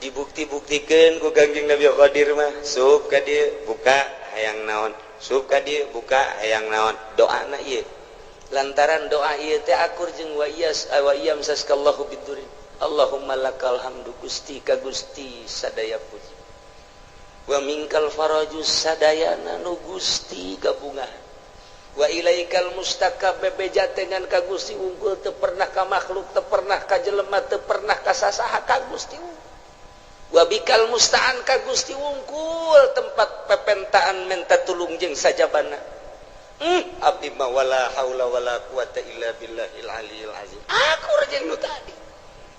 Dibukti-buktikan ku Kangjeng Nabi Khadir mah, sup ka dieu buka hayang naon, sup ka dieu buka hayang naon. Doana ieu lantaran doa ieu teh akur jeung wa iyas wa iyamsaskallahu bidurrin. Allahumma lakal hamdu, Gusti, ka Gusti sadaya puji, wa minkal faraju, sadayana nu Gusti gabungan, wa ilaikal mustaka, bebeja dengan ka Gusti wungkul, teu pernah ka makhluk, teu pernah ka jelema, teu pernah ka sasaha, ka Gusti. Wa bikal musta'an, ka Gusti wungkul tempat pepentaan menta tulung jeung sajabana. Abdi mah wala haula wala quwata illa billahil aliyil azim. Akur jeung nu tadi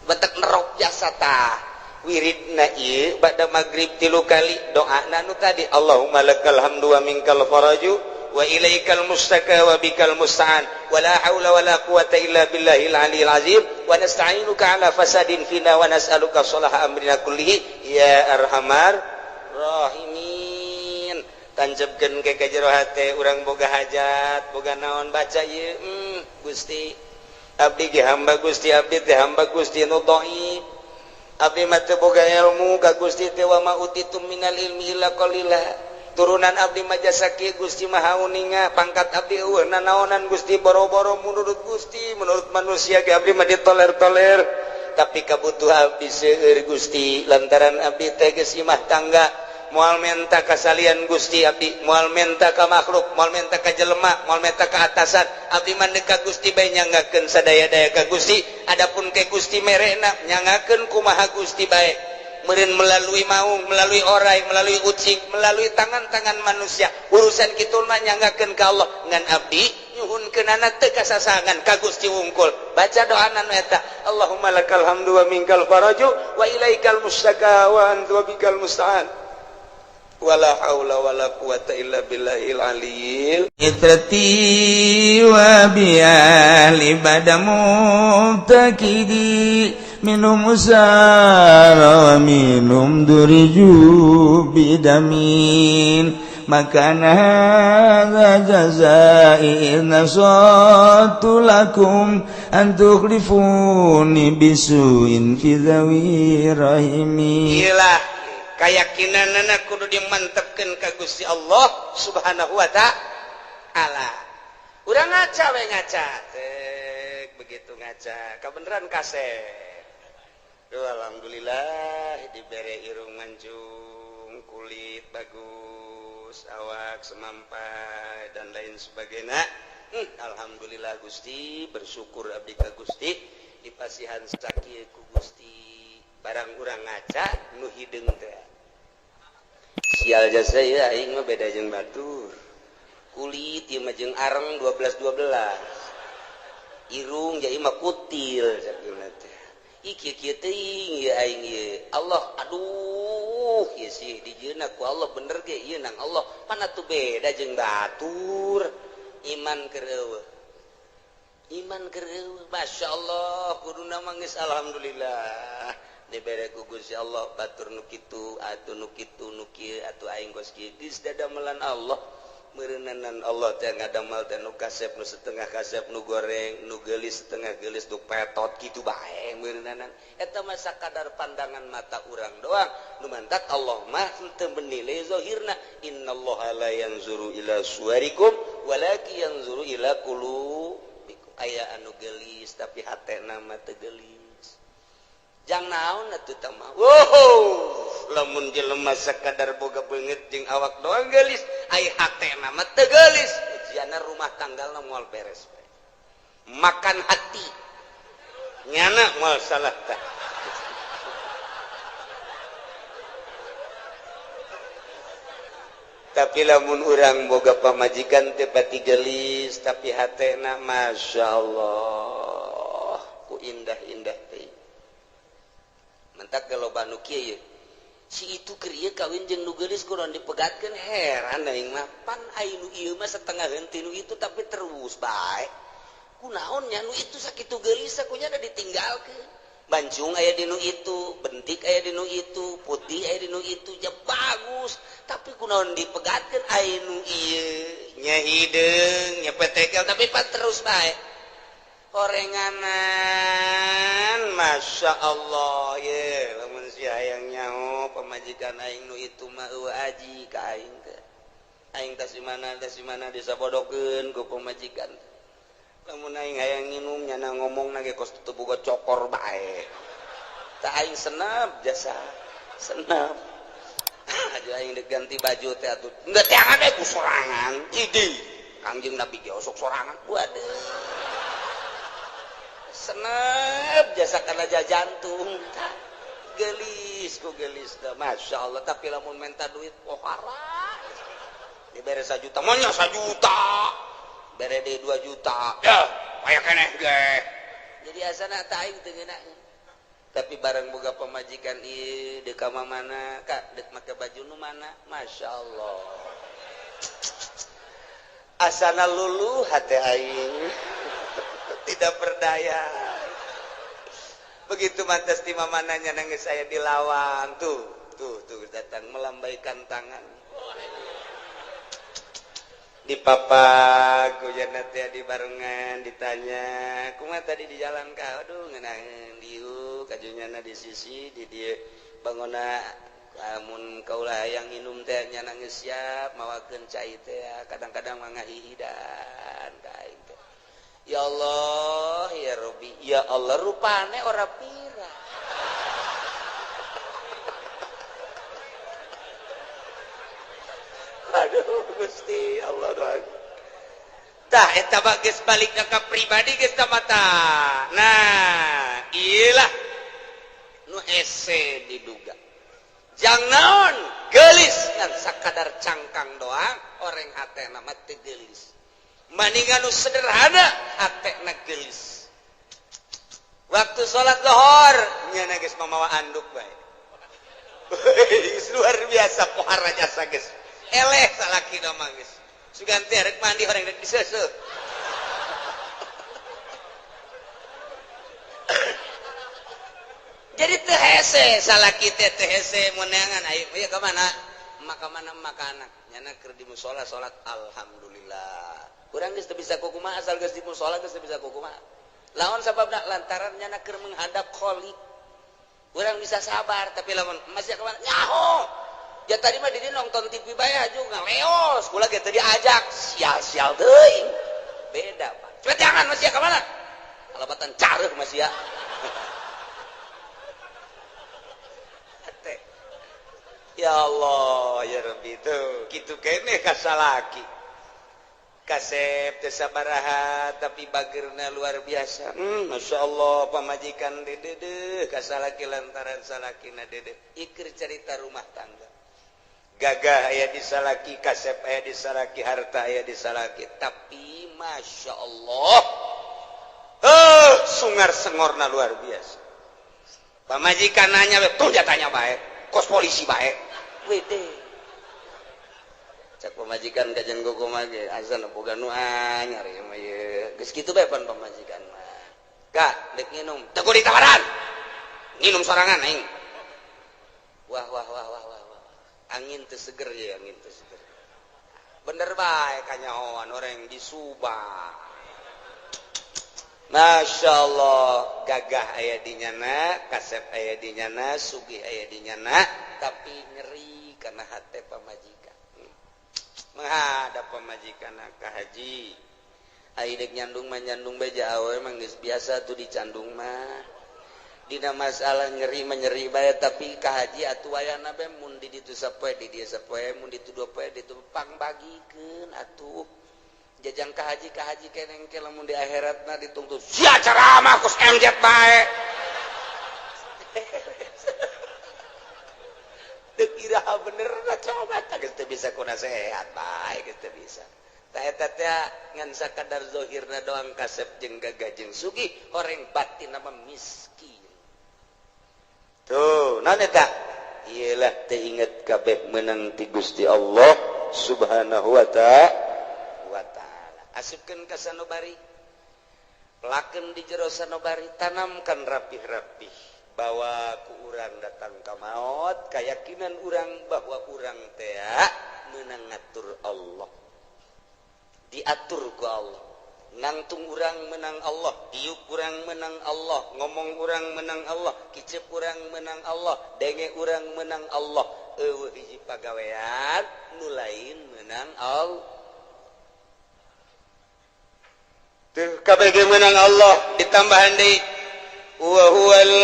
batak nerok jasa tah wiridna ieu ba'da magrib tilu kali, doana nu tadi, Allahumma lakal hamdu wa minkal faraju wa ilaikal mustaka wa bikal musta'an wa la haula wa la quwata illa billahil aliyil azim wa nasta'inuka ala fasadin fina wa nas'aluka salaha amrina kullihi ya arhamar rahimin. Tancapkeun ke ka jero hate urang, boga hajat, boga naon, baca ieu. Gusti, abdi ge hamba Gusti, abdi teh hamba Gusti nu dhaif, abdi mah teu boga ilmu ka Gusti teh, wa ma utitum minal ilmi illa qalila. Turunan abdi mah jasa kieu, Gusti Maha uninga, pangkat abdi eueuh nanaonan, Gusti, boro-boro menurut Gusti, menurut manusia ge abdi mah ditoler-toler. Tapi kabutuh abdi seueur, Gusti, lantaran abdi teh geus imah tangga, moal menta kasalian Gusti, abdi moal menta ka makhluk, moal menta ka jelema, moal menta ka atasan. Abdi mah ka Gusti bae, nyanggakeun sadaya-daya ka Gusti. Adapun ke Gusti merena, nyangakeun kumaha Gusti bae meureun, melalui maung, melalui orai, melalui ucing, melalui tangan-tangan manusia. Urusan kitu mah nyanggakeun ka Allah. Ngan abdi nyuhunkeunana teu kasasangan, ka Gusti wungkul. Baca doa nu eta, Allahumma lakal hamdu wa minkal faraju wa ilaikal mustaka wa anta wa bikal musta'an wala haula wala quwata illa billahil aliyil itrati wa biali bada mubtakidi minum usara wa minum duriju bidamin maka hadza jazai in nasatu lakum an tukhlifuni bisuin fi dhawi rahimi. Gila, keyakinan kudu dimantepkeun ka Gusti Allah Subhanahu wa Ta'ala. Urang ngaca we, ngaca. Tek, begitu ngaca kebenaran kasep. Duh, alhamdulillah dibere irung mancung, kulit bagus, awak semampai, dan lain sebagainya. Alhamdulillah Gusti, bersyukur abdi ka Gusti dipasihan sakieu ku Gusti. Barang urang ngaca nu hideung teh, sial jasa ya, aing mah beda jeung batur, kulit ieu mah jeung areng 12 12, irung jadi mah kutil sakieu teh. Ih, kieu kieu teuing ieu aing ieu. Allah, aduh, ieu sih dijieunna ku Allah bener ge ieu nang Allah mana tuh beda jeung batur. Iman keur eueuh, iman keur eueuh. Masya Allah, kuduna mah geus alhamdulillah dibere ku Gusti Allah, batur nu kitu atuh, nu kitu, nu kieu atuh, aing geus kieu, geus dadamelan Allah. Meureunanan Allah teh ngadamel teh nu kasep, nu setengah kasep, nu goreng, nu geulis, setengah geulis, nu petot kitu bae meureunanan. Eta mah sakadar pandangan mata urang doang. Nu mantak Allah mah teu menilai zahirna, innallaha la yanzuru ila suwarikum walakin yanzuru ila qulubikum. Aya anu geulis tapi hatena mah teu geulis, jang naon atuh tah mah. Wow, lamun jelema sakadar boga beungeut jeung awak doang geulis, ai hatena mah teu geulis, ujianna rumah tanggalna moal beres, makan hati nyana moal salah tah. Tapi lamun urang boga pamajikan teu pati geulis tapi hatena Masya Allah ku indah-indah teh, mentak loba nu kieu, si itu keur ieu kawin jeung nu geulis kudu dipegatkeun. Heran aing mah, pan ai nu ieu mah setengah henteu nu itu tapi terus bae, kunaon nya nu itu sakitu geulis kunya da ditinggalkeun. Bancung aya di nu itu, bentik aya di nu itu, putih aya di nu itu, ja bagus, tapi kunaon dipegatkeun? Ai nu ieu nya hideung nya petekel tapi pan terus bae horenganan. Masya Allah ye, lamun si hayang. pamajikan aing nu itu mah eueuh aji ka aing teh. Aing tas di mana disabodokeun ku pamajikan. Lamun aing hayang nginum nyana ngomongna ge kos teu boga cokor bae. Tah aing senep jasa. Senep. Aja aing deuk ganti baju teh atuh. Enggeus teangan we ku sorangan. Idi. Kangjeng Nabi ge osok sorangan. Waduh. Senep jasa kana jantung. Gelis ku gelis dah, masya Allah. Tapi lamun minta duit pohara dibere 1 juta, maunya 1 juta, bere deui 2 juta, ya aya keneh ge. Jadi asana tah aing teu ngeunah. Tapi bareng boga pamajikan ieu deuk ka mana, Kak, deuk make baju nu mana, masya Allah. Asana luluh hate aing, tidak berdaya. Begitu mantas di mamananya nangis saya di lawang tuh tuh tuh datang melambaikan tangan di papak hujan teh di barengan ditanya kumaha tadi di jalan ka, aduh ngeunaheun dieu kajunyana di sisi di dieu bangona lamun kaula hayang nginum teh nya nangis siap mawakeun cai teh kadang-kadang mah ngahihidan ka aing teh. Ya Allah, ya Rabbi, ya Allah rupane ora pira. Aduh Gusti Allah. Tah eta mah geus balik ka pribadi geus ta mata. Nah, iyalah nu hese diduga. Jang naon geulis ngan sakadar cangkang doang, oreng hatena mah teu geulis. Maningan nu sederhana hatena geulis. Waktu salat lohor nyana geus mamawa anduk bae. Luar biasa pohara jasa geus. Eleh salaki mah geus. Sugan teh rek mandi horeng rek diseuseuh. Jadi teu hese salaki teh teu hese meunangan ayo ieu ka mana? Maka mana maka anak. Nyana keur di musala salat alhamdulillah. Urang geus teu bisa kukumaha asal geus di musala geus teu bisa kukumaha. Lawan sababna lantaran nyana keur menghadap Khalik. Urang bisa sabar tapi lamun masih ka mana? Nyaho. Ya tadi mah didi nonton TV bae aju ngaleos, kula ge teu diajak, sial-sial teuing. Beda, Pak. Cepet jangan masih ka mana? Kalabatan careuh masih ya. Ya Allah, ya Rabbi tuh. Kitu keneh ka salaki. Kasep teu sabaraha tapi bageurna luar biasa. Masya Allah pamajikan dedeuh ka salaki lantaran salakina dedeuh. Iker cerita rumah tangga. Gagah aya di salaki, kasep aya di salaki, harta aya di salaki, tapi masya Allah sungar sengorna luar biasa. Pamajikan nanya tuh jatanya bae, kos polisi bae. Wede. Cak pamajikan kajian kumaha ge azan boga nu anyar ieu mah ieu. Geus kitu bae pan pamajikan mah. Kak, dek nginum. Teu kudu ditawaran. Nginum sorangan aing. Wah wah wah wah wah. Angin teu seger ye, angin teu seger. Bener bae kanyahoan orang di Subang. Masya Allah, gagah aya di nyana, kasep aya di nyana, sugih aya di nyana, tapi nyeri karena hate pamajikan. Menghadap pamajikan ka haji. Ai dek nyandung mah nyandung bae awewe mah geus biasa tuh dicandung mah. Dina masalah nyeri mah nyeri bae tapi ka haji atuh wayana bae mun di ditu sapoe di dieu sapoe mun ditu dua poe ditu pangbagikeun atuh. Jajang ka haji keneng ke lamun di akhiratna ditungtut sia ceramah kus MZ bae. Teu iraha bener na coba tah geus teu bisa ku nasehat bae geus teu bisa. Tah eta teh ngan sakadar zahirna doang kasep jeung gagah jeung sugih horeng batin mah miskin. Tuh, naon eta? Iyalah teu inget kabeh meunang ti Gusti Allah Subhanahu wa ta'ala. Asupkeun ka sanobari, pelakeun di jero sanobari, tanamkan rapih-rapih bahwa ku urang datang ka maot, keyakinan urang bahwa urang tea meunang ngatur Allah, diatur ku Allah. Nangtung urang menang Allah, diuk urang menang Allah, ngomong urang menang Allah, kicep urang menang Allah, denge urang menang Allah. Eueuh hiji pagawean nu lain menang Allah. Tuh kabeh menang Allah ditambahan deui wa huwal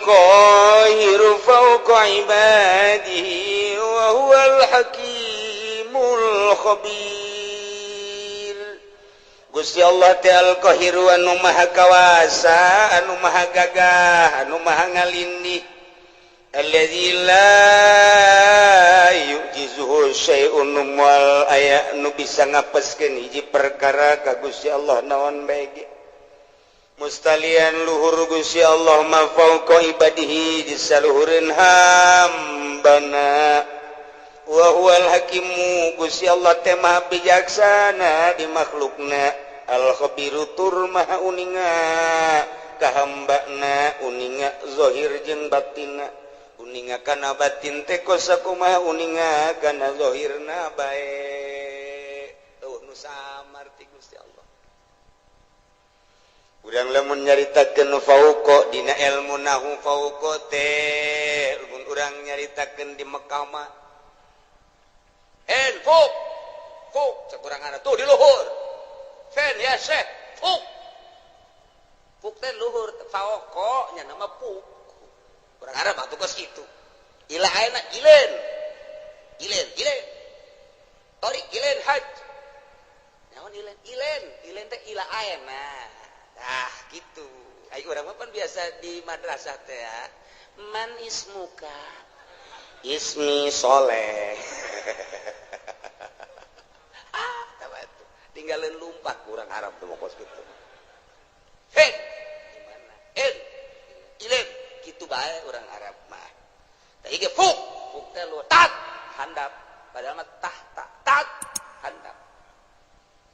qahiru fawqa ibadihi wa huwal hakimul khabir. Gusti Allah teh al-qahiru anu maha kawasa, anu maha gagah, anu maha ngalindih. Allazi la yu'jizuhu syai'un moal aya nu bisa ngapeskeun hiji perkara ka Gusti Allah naon bae ge. Mustalian luhur Gusti Allah ma fauqa ibadihi di saluhureun hambana. Wa huwal hakimu Gusti Allah teh maha bijaksana di makhlukna. Al-khabiru tur maha uninga kahambana uninga zahir jeung batinna uninga kana batin teh kos sakumaha uninga kana zahirna bae eueuh nu samar ti Gusti Allah. Urang lamun nyaritakeun fauqa dina ilmu nahu fauqa teh lamun urang nyaritakeun di Mekah mah en fuk fuk sakurangan tuh di luhur fen ya syekh fuk fuk teh luhur fauqa nya nama fuk urang Arab atuh kos kitu ila ayeuna ilen ilen ilen torik ilen haj naon ilen ilen ilen teh ila ayeuna ah gitu ai urang mah pan biasa di madrasah teh ya man ismuka ismi soleh. Ah tabatu tinggalin lumpat kurang Arab tuh kos gitu. Hei gimana en ilen kitu bae urang Arab mah tah ieu fuk fuk teh lu tat handap padahal mah tah tak tat handap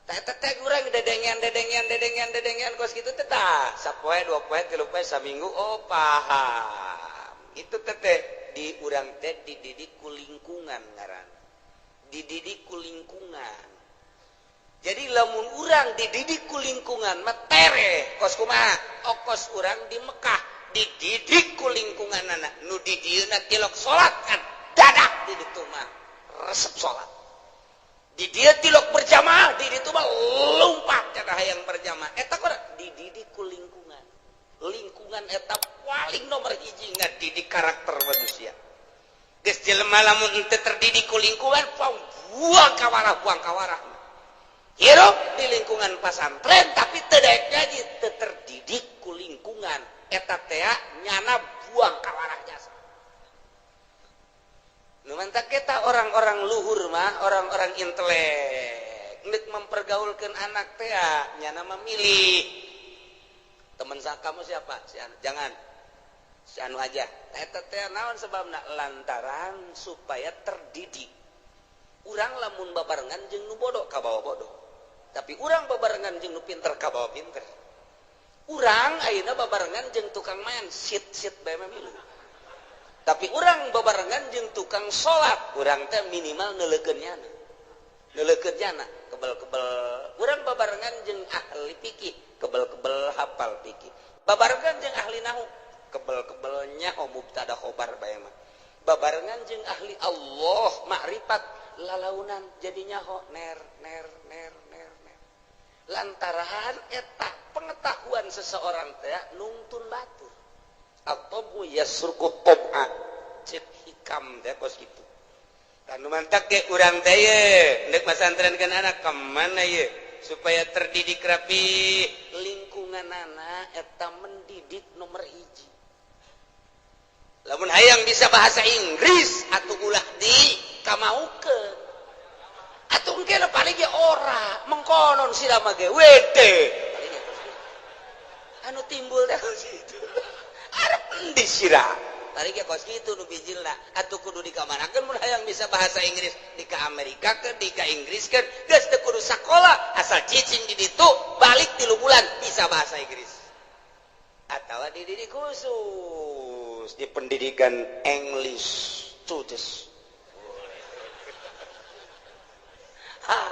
tah eta teh urang dedengean dedengean dedengean dedengean kos kitu teh tah sapoe dua poe tilu poe saminggu oh paham itu teh teh di urang teh dididik ku lingkungan ngaran dididik ku lingkungan. Jadi lamun urang dididik ku lingkungan mah tereh kos kumaha okos urang di Mekah dididik ku lingkungan anak nu di dieuna tilok salat kan dadak di ditu mah resep salat di dieu tilok berjamaah di ditu mah lompat cenah hayang berjamaah eta kok dididik ku lingkungan. Lingkungan eta paling nomor hiji ngadidik karakter manusia. Geus jelema lamun henteu terdidik ku lingkungan buang kawarah buang kawarah. Hirup di lingkungan pasantren tapi teu daek ngaji teu terdidik ku lingkungan eta teh nyana buang kawarah jasa. Nu mantak kita orang-orang luhur mah orang-orang intelek nek mempergaulkeun anak teh nyana memilih teman kamu siapa? Si anu. Jangan. Si anu aja. Eta teh naon sebabna? Lantaran supaya terdidik. Urang lamun babarengan jeung nu bodoh kabawa bodoh. Tapi urang babarengan jeung nu pinter kabawa pinter. Urang ayeuna babarengan jeung tukang main sit-sit bae mah milu. Tapi urang babarengan jeung tukang salat, urang teh minimal neuleukeun nyana. Neuleukeun nyana, kebel-kebel. Urang babarengan jeung ahli fikih, kebel-kebel hafal fikih. Babarengan jeung ahli nahu, kebel-kebel nyaho mubtada khobar bae mah. Babarengan jeung ahli Allah makrifat lalaunan jadi nyaho ner ner ner ner ner. Lantaran eta pengetahuan seseorang teh nungtun batur. Atau yasruku tab'a cek hikam teh kos kitu. Tanu mantak ge urang teh ye ndek masantrenkeun anak ka mana ye supaya terdidik rapi lingkungan anak eta mendidik nomor hiji. Lamun hayang bisa bahasa Inggris atuh ulah di kamaukeun. Atuh engke paling ge ora mengkonon sira mah ge wede. Anu timbul teh kos kitu. Arep endi sira? Tadi ge kos kitu nu bijilna atuh kudu dikamanakeun mun hayang bisa bahasa Inggris di ka Amerika keun di ka Inggris keun geus teu kudu sakola asal cicing di ditu balik 3 bulan bisa bahasa Inggris. Atawa dididik khusus di pendidikan English students. Ha,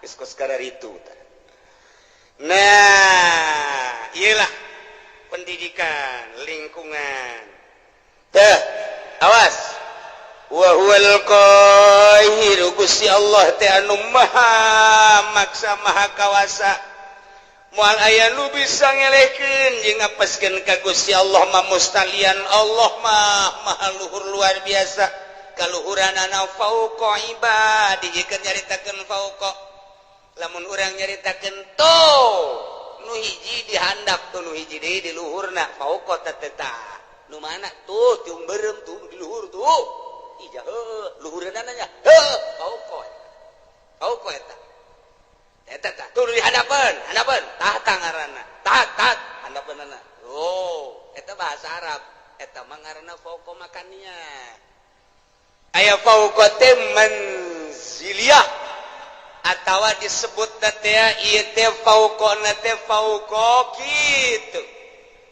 geus kos kararitu tah. Nah, iyalah pendidikan lingkungan teh. Awas, wa huwal qahiru, Gusti Allah teh anu maha maksa, maha kawasa, moal aya nu bisa ngelehkeun jeung ngapeskeun ka Gusti Allah mah. Mustalian Allah mah maha luhur, luar biasa kaluhuranana, fauqa ibadi. Jika nyaritakeun fauqa, lamun urang nyaritakeun to nu hiji dihandap tuh, nu hiji deui di luhurna, fauqa teh tah nu mana tuh? Tiung beureum tuh di luhur tuh. Ija heuh, luhureunana nya heuh, fauqa, fauqa eta eta tah tuh di hadapan, hadapan tah ngaranna, tah tah handapeunana. Oh, eta bahasa Arab, eta mah ngaranna fauqa makannya. Aya fauqa teh manziliyah atawa disebut teh ieu teh fauqa teh fauqa kitu.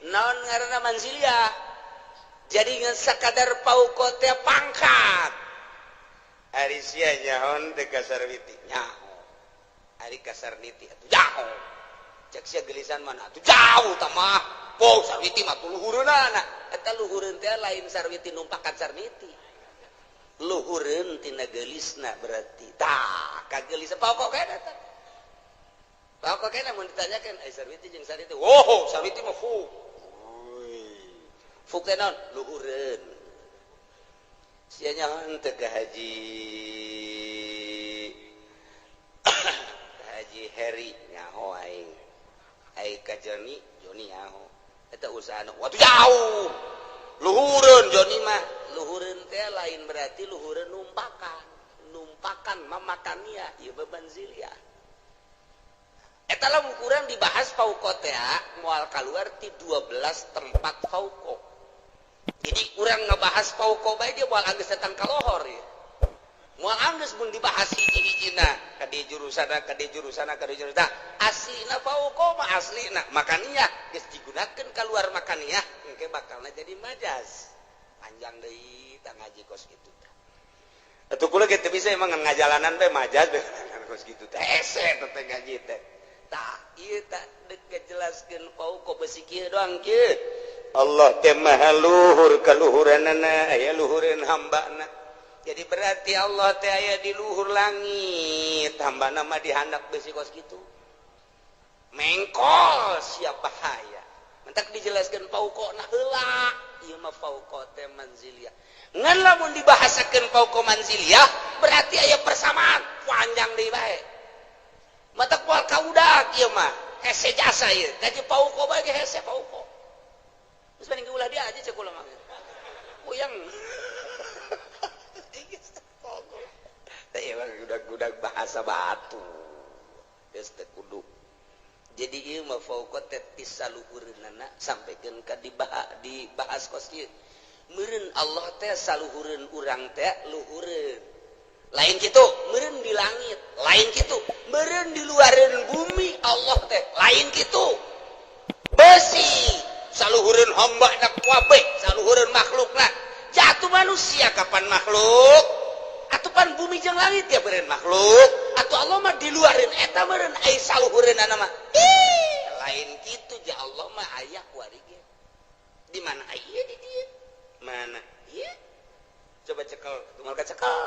Naon ngaranna manziliyah? Jadi ngan sakadar fauqa teh pangkat. Ari sia nyaho teh ka Sarwiti? Nyaho. Ari ka Sarniti atuh jauh? Cek sia gelisan mana atuh jauh tah mah. Po Sarwiti mah tuh luhureunana. Eta luhureun teh lain Sarwiti numpakan Sarniti, luhureun tina geulisna berarti. Tah kagelis pokok kena eta, pokok kena. Mun ditanyakeun ai Sarwiti jeung Sarniti, oh, Sarwiti mah fuk fuk teh naon? Luhureun. Sia nyaho teu ka Haji Heri? Nyaho aing. Ai ka Joni? Joni nyaho. Eta usahana waktu jauh, luhureun Joni mah. Luhureun teh lain berarti luhureun numpakan, numpakan mamakania ieu manziliyah. Eta lah ukuran dibahas fauqa teh moal keluar ti 12 tempat fauqa. Jadi urang ngebahas fauqa bae dia moal anggeus datang ka lohor ya, moal anggeus mun dibahas hiji-hijina ka di jurusana, ka di jurusana, ka di jurusana. Aslina fauqa mah aslina makania geus digunakeun keluar makania, engke bakalna jadi majas, panjang deui tah ngaji kos kitu tah. Atuh kula ge teu bisa emang ngajalanan teh majas teh kos kitu teh, hese teh ngaji teh. Tah ieu tah deuk ngajelaskeun fauqa besi kieu doang kieu. Allah teh maha luhur kaluhuranana, aya luhureun hambana. Jadi berarti Allah teh aya di luhur langit, hambana mah dihandap besi kos kitu, mengkol siap bahaya. Mentak dijelaskan fauqa nah heula ieu mah fauqa teh manziliyah. Ngan lamun dibahasakeun fauqa manziliyah berarti aya persamaan, panjang deui bae, matak moal kaudak ieu mah, hese jasa ieu gaji fauqa bae ge hese fauqa. Terus mending ulah dia aja, cek kula mah puyeng. Teh emang gudak-gudak bahasa batu geus teu kudu. Jadi ieu mah fauqa teh ti saluhureunana sampaikeun ka dibahas kos kieu. Meureun Allah teh saluhureun urang teh, luhureun lain kitu, meureun di langit lain kitu, meureun di luareun bumi Allah teh lain kitu. Besi saluhureun hamba na kabeh, saluhureun makhlukna. Jatuh manusia kapan makhluk atuh pan bumi jeung langit ya beureun makhluk atuh. Allah mah di luareun eta meureun, ai saluhureunana mah. Ih, lain kitu ja. Allah mah aya kuari ge. Di mana aya? Di dieu. Mana ieu? Coba cekel, tunggal cekel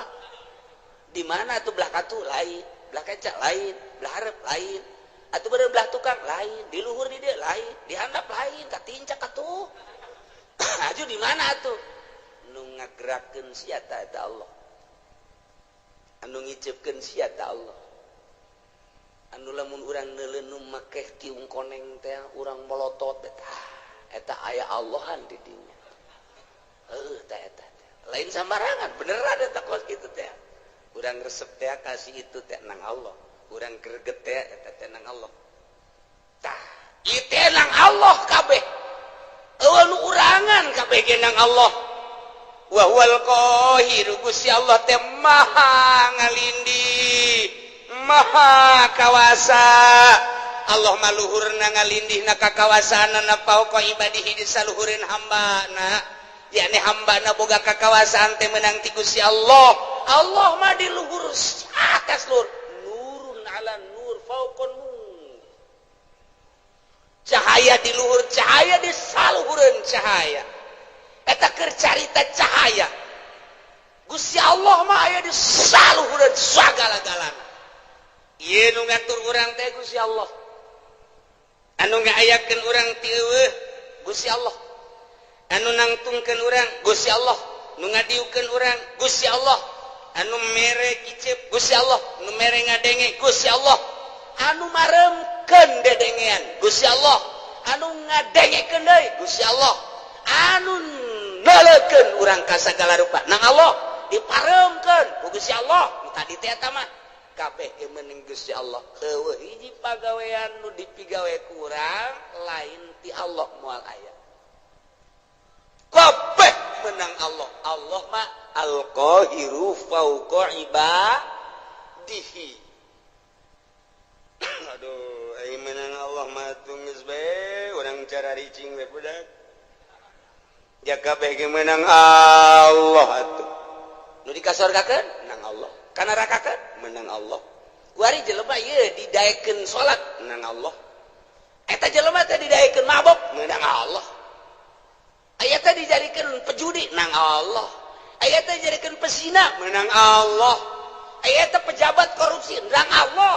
di mana tuh? Belah katu lain, belah kaca lain, belah hareup lain atuh, beureun belah tukang lain, di luhur di dieu lain, di handap lain, katincak atuh. Aju di mana atuh nu ngagerakeun sia ta? Eta Allah. Anu ngiceupkeun sia ta Allah. Anu lamun urang neuleun nu make tiung koneng teh urang molotot eta, eta aya Allahan di dinya. Heuh, tah eta lain sambarangan, beneran eta kos kitu teh. Urang resep teh kasih itu teh nang Allah, urang greget teh eta teh nang Allah. Tah ieu teh nang Allah kabeh, eueuh nu urangan kabeh ge nang Allah. Wa huwal qahiru, Gusti Allah teh maha ngalindih, maha kawasa. Allah mah luhurna, ngalindihna kakawasaanana, fauqa ibadihi, di saluhureun hambana, yakni hambana boga kakawasaan teh menang ti Gusti Allah. Allah mah di luhur, atas luhur, nurun ala nur, fauqa nur. Cahaya di luhur cahaya di saluhureun cahaya. Eta keur carita cahaya. Gusti Allah mah aya di saluhureun sagala-galana. Ieu nu ngatur urang teh Gusti Allah. Anu ngaayakeun urang ti eueuh Gusti Allah. Anu nangtungkeun urang Gusti Allah, nu ngadiukeun urang Gusti Allah, anu mere kicep Gusti Allah, nu mere ngadenge Gusti Allah, anu maremkeun dedengean Gusti Allah, anu ngadengekeun deui Gusti Allah, anu neuleukeun urang ka sagala rupa nang Allah diparemkeun ku Gusti Allah. Nu tadi teh eta mah kabeh ge meunang Gusti Allah. Eueuh hiji pagawean nu dipigawe ku urang lain ti Allah moal aya. Kabeh menang Allah. Allah mah al-qahiru fauqa ibadihi. Aduh, ai menang Allah mah geus bae urang cara ricing we budak. Ja kabeh ge menang Allah atuh. Nu dikasorgakeun menang Allah, kanarakakeun menang Allah. Kuari jelema ieu didaekeun salat menang Allah. Eta jelema teh didaekeun mabok menang Allah. Aya teh dijadikeun pejudi nang Allah. Aya teh dijadikeun pesina menang Allah. Aya teh pejabat korupsi nang Allah.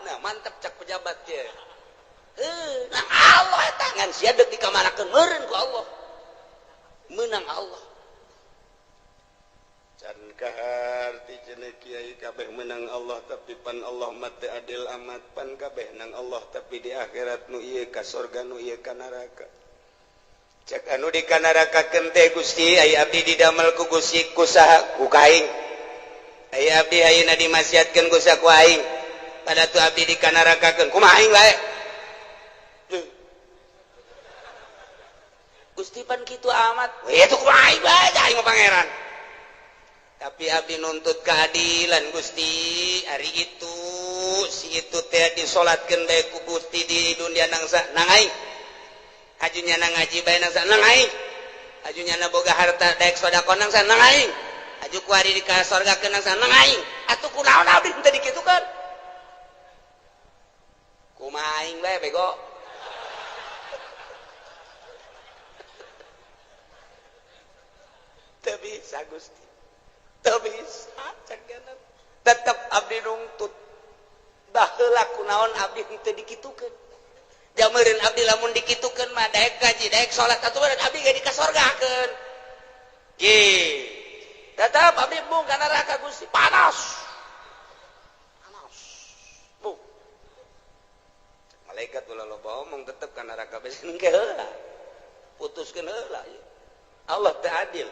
Nah, mantep cak pejabat teh. Heuh, nang Allah eta ngan sia deuk dikamanakeun meureun ku Allah. Menang Allah. Can kaharti cenah kiai kabeh menang Allah tapi pan Allah mah teu adil amat, pan kabeh nang Allah tapi di akhirat nu ieu ka sorga nu ieu ka neraka. Cek anu di kanarakakeun teh Gusti ai abdi didamel ku Gusti ku saha ku kaing. Ai abdi ayeuna dimaksiatkeun ku saha ku aing. Pada tu abdi dikanarakakeun kumaha aing bae. Gusti pan kitu amat. We itu kumaha aing bae aing mah pangeran. Tapi abdi nuntut keadilan Gusti, ari itu si itu teh disolatkeun bae ku Gusti di dunia nangsa nang aing. Ajunya na ngaji bae nang nang aing. Ajunya na boga harta daek sedekah nang nang aing. Aju kuari di ka sorgakeun nang nang aing. Atuh kunaon abdi teu dikitukeun? Kumaha aing bae bego. Teu bisa Gusti. Teu bisa cek. Tetep abdi nungtut. Baheula kunaon abdi teu dikitukeun? Jameureun abdi lamun dikitukeun mah daek gaji daek salat atuh meureun abdi ge dikasorgakeun. Ge. Tetep abdi embung ka neraka Gusti panas. Panas. Bu. Malaikat ulah loba omong tetep ka neraka bae engke heula. Putuskeun heula ieu. Allah teu adil.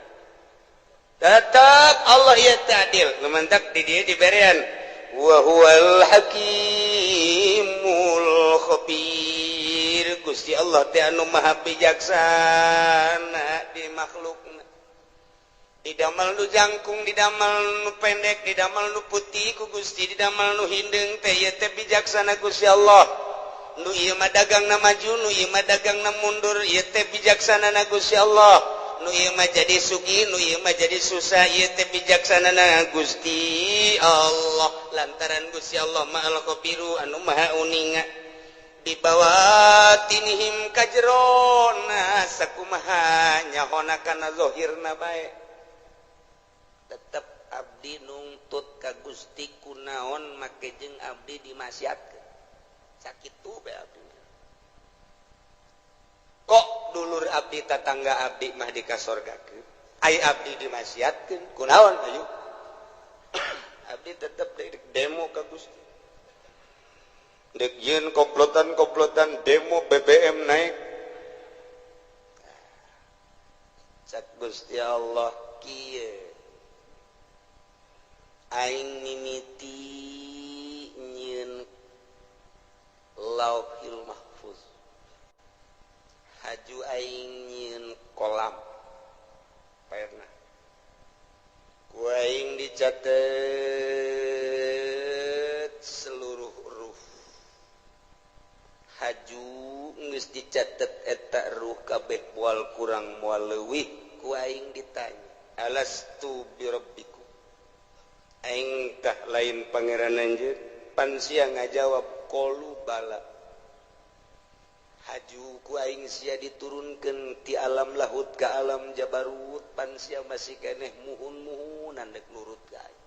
Tetep Allah ieu teu adil. Nu mantak di dieu diberean wa huwal hakimul khabir. Gusti Allah teh anu maha bijaksana di makhlukna. Didamel nu jangkung, didamel nu pendek, didamel nu putih ku Gusti, didamel nu hindeung teh ieu teh bijaksana Gusti Allah. Nu ieu mah dagangna maju, nu ieu mah dagangna mundur, ieu teh bijaksanana Gusti Allah. Nu ieu mah jadi sugih, nu ieu mah jadi susah, ieu teh bijaksanana Gusti Allah. Lantaran Gusti Allah mah al-khabiru anu maha uninga. Dibawatinihim kajrona sakumaha nyahona kana zahirna bae. Tetep abdi nungtut ka Gusti kunaon make jeung abdi dimaksiatkeun. Sakitu bae abdi. Kok dulur abdi tatangga abdi mah dikasorgakeun, ai abdi dimaksiatkeun kunaon ayo. Abdi tetep demo ka Gusti. Dek yeun komplotan-komplotan demo BBM naik. Cak Gusti Allah kieu. Aing mimiti nyieun Lauhil Mahfuz. Haju aing nyieun kolam. Pernah. Ku aing dicatet seluruh ruh. Haju geus dicatet eta ruh kabeh moal kurang moal leuwih ku aing ditanya, alastu birabbikum. Aing tah lain pangeran anjeun. Pan sia ngajawab qalu bala. Haju ku aing sia diturunkeun ti alam lahut ka alam jabarut pan sia masih keneh muhun-muhunan dek nurut ka aing.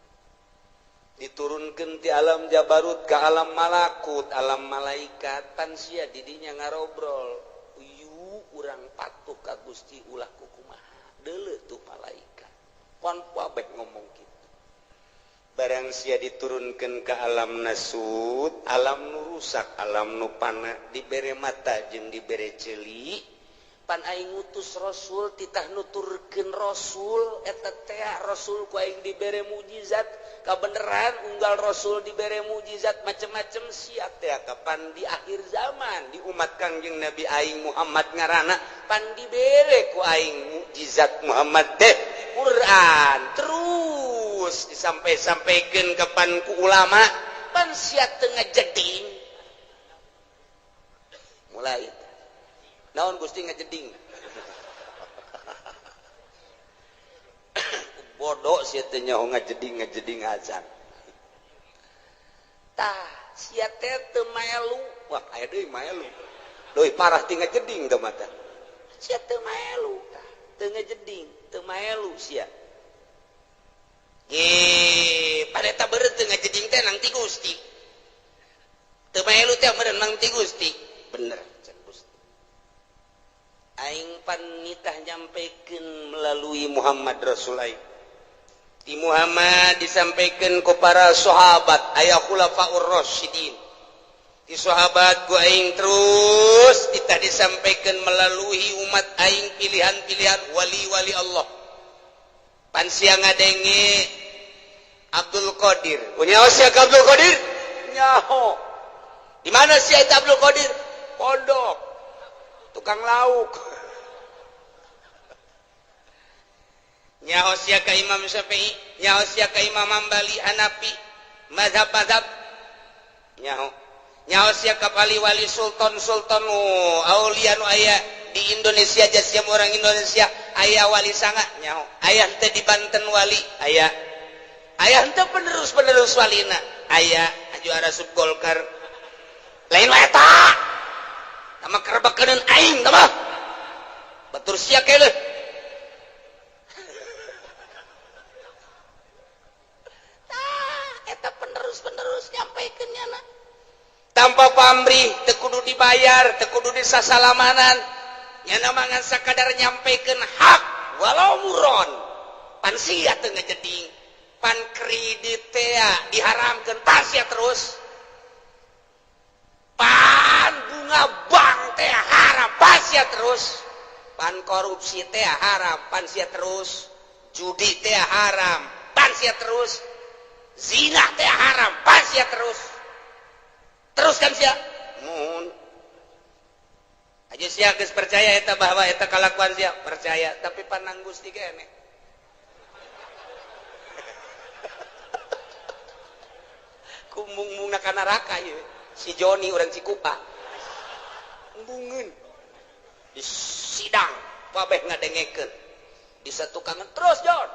Diturunkeun ti alam jabarut ka alam malakut, alam malaikat pan sia didinya ngarobrol. Uyu urang patuh ka Gusti ulah kukumaha. Deuleu tuh malaikat. Pan kabeh ngomong kitu. Barang sia diturunkan ke alam nasut, alam nu rusak, alam nu pana, dibere mata jeung dibere ceuli, pan aing ngutus rasul titah nuturkeun rasul eta teh rasul ku aing dibere mukjizat, kabeneran unggal rasul dibere mukjizat macem-macem sia teh kapan di akhir zaman di umat Kangjeng Nabi aing Muhammad ngaranna pan dibere ku aing mukjizat Muhammad teh Quran terus disampai-sampaikan kapan ku ulama pan sia teu ngajeding mulai naon Gusti ngajeding bodoh sia teh nyaho ngajeding ngajeding acan tah sia teh teu maelu wah aya deui maelu leuwih parah ti ngajeding teh mata sia teu maelu tah teu ngajeding teu maelu sia. Pada eta beureut teu ngajeding teh nang ti Gusti. Teu maelu teh meureun nang ti Gusti. Bener cek Gusti. Aing pan nitah nyampekeun melalui Muhammad Rasul aing. Di Muhammad disampaikan ku para sahabat aya khulafaur rasyidin. Di sahabat ku aing terus titah disampaikan melalui umat aing pilihan-pilihan wali-wali Allah. Pan sia ngadenge Abdul Qadir. Nyaho sia ka Abdul Qadir? Nyaho. Di mana sia eta Abdul Qadir? Pondok. Tukang lauk. Nyaho sia ka Imam Syafi'i, nyaho sia ka Imam Hambali, Hanafi, mazhab-mazhab. Nyaho. Nyaho sia ka wali-wali sultan-sultan aulia nu aya di Indonesia jasiam orang Indonesia aya wali sanga nyaho. Aya henteu di Banten wali, aya. Aya henteu penerus-penerus walina, aya aju arasup Golkar. Lain wae eta. Tama kerebekeun aing tah mah. Batur sia keuleuh. Tah eta penerus-penerus nyampaikeun nyana. Tanpa pamrih teu kudu dibayar, teu kudu disasalamanan. Nyana mah ngan sakadar nyampaikeun hak walau muron. Pan sia teu ngajeding. Pan kredit teh diharamkeun pan sia terus. Pan bunga bank teh haram pan sia terus. Pan korupsi teh haram pan sia terus. Judi teh haram pan sia terus. Zina teh haram pan sia terus. Terus kan sia? Mun. Aja sia geus percaya eta bahwa eta kalakuan sia, percaya tapi panang Gusti keneh. Kumung-mungna ka neraka ieu. Si Joni urang Cikupa. Embungeun. Di sidang kabeh ngadengekeun. Di satukangan terus Jon.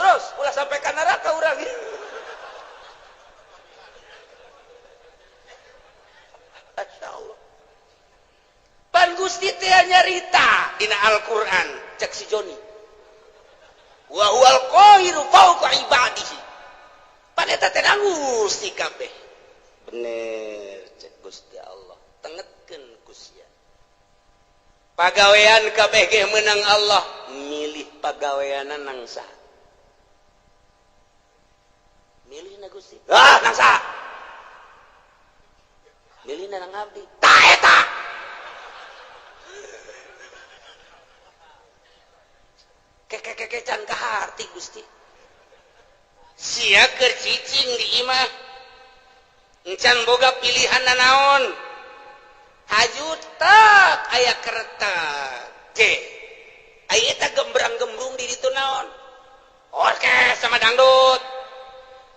Terus ulah sampai ka neraka urang. Masya Allah. Pan Gusti teh nyarita dina Al-Qur'an cek si Joni. Wa huwal qahiru fawqa ibadihi. Pan eta teh Gusti kabeh. Bener cek Gusti Allah. Tengetkeun ku sia. Pagawean kabeh ge meunang Allah, milih pagaweanna nang saha? Milihna Gusti. Ah, nang saha? Milihna nang abdi. Tah eta. Keke-keke can kaharti Gusti. Sia keur cicing di imah. Encan boga pilihan nanaon. Haju tak aya kereta. C. Aya eta gembrang-gembrung di ditu naon? Orkes sama dangdut.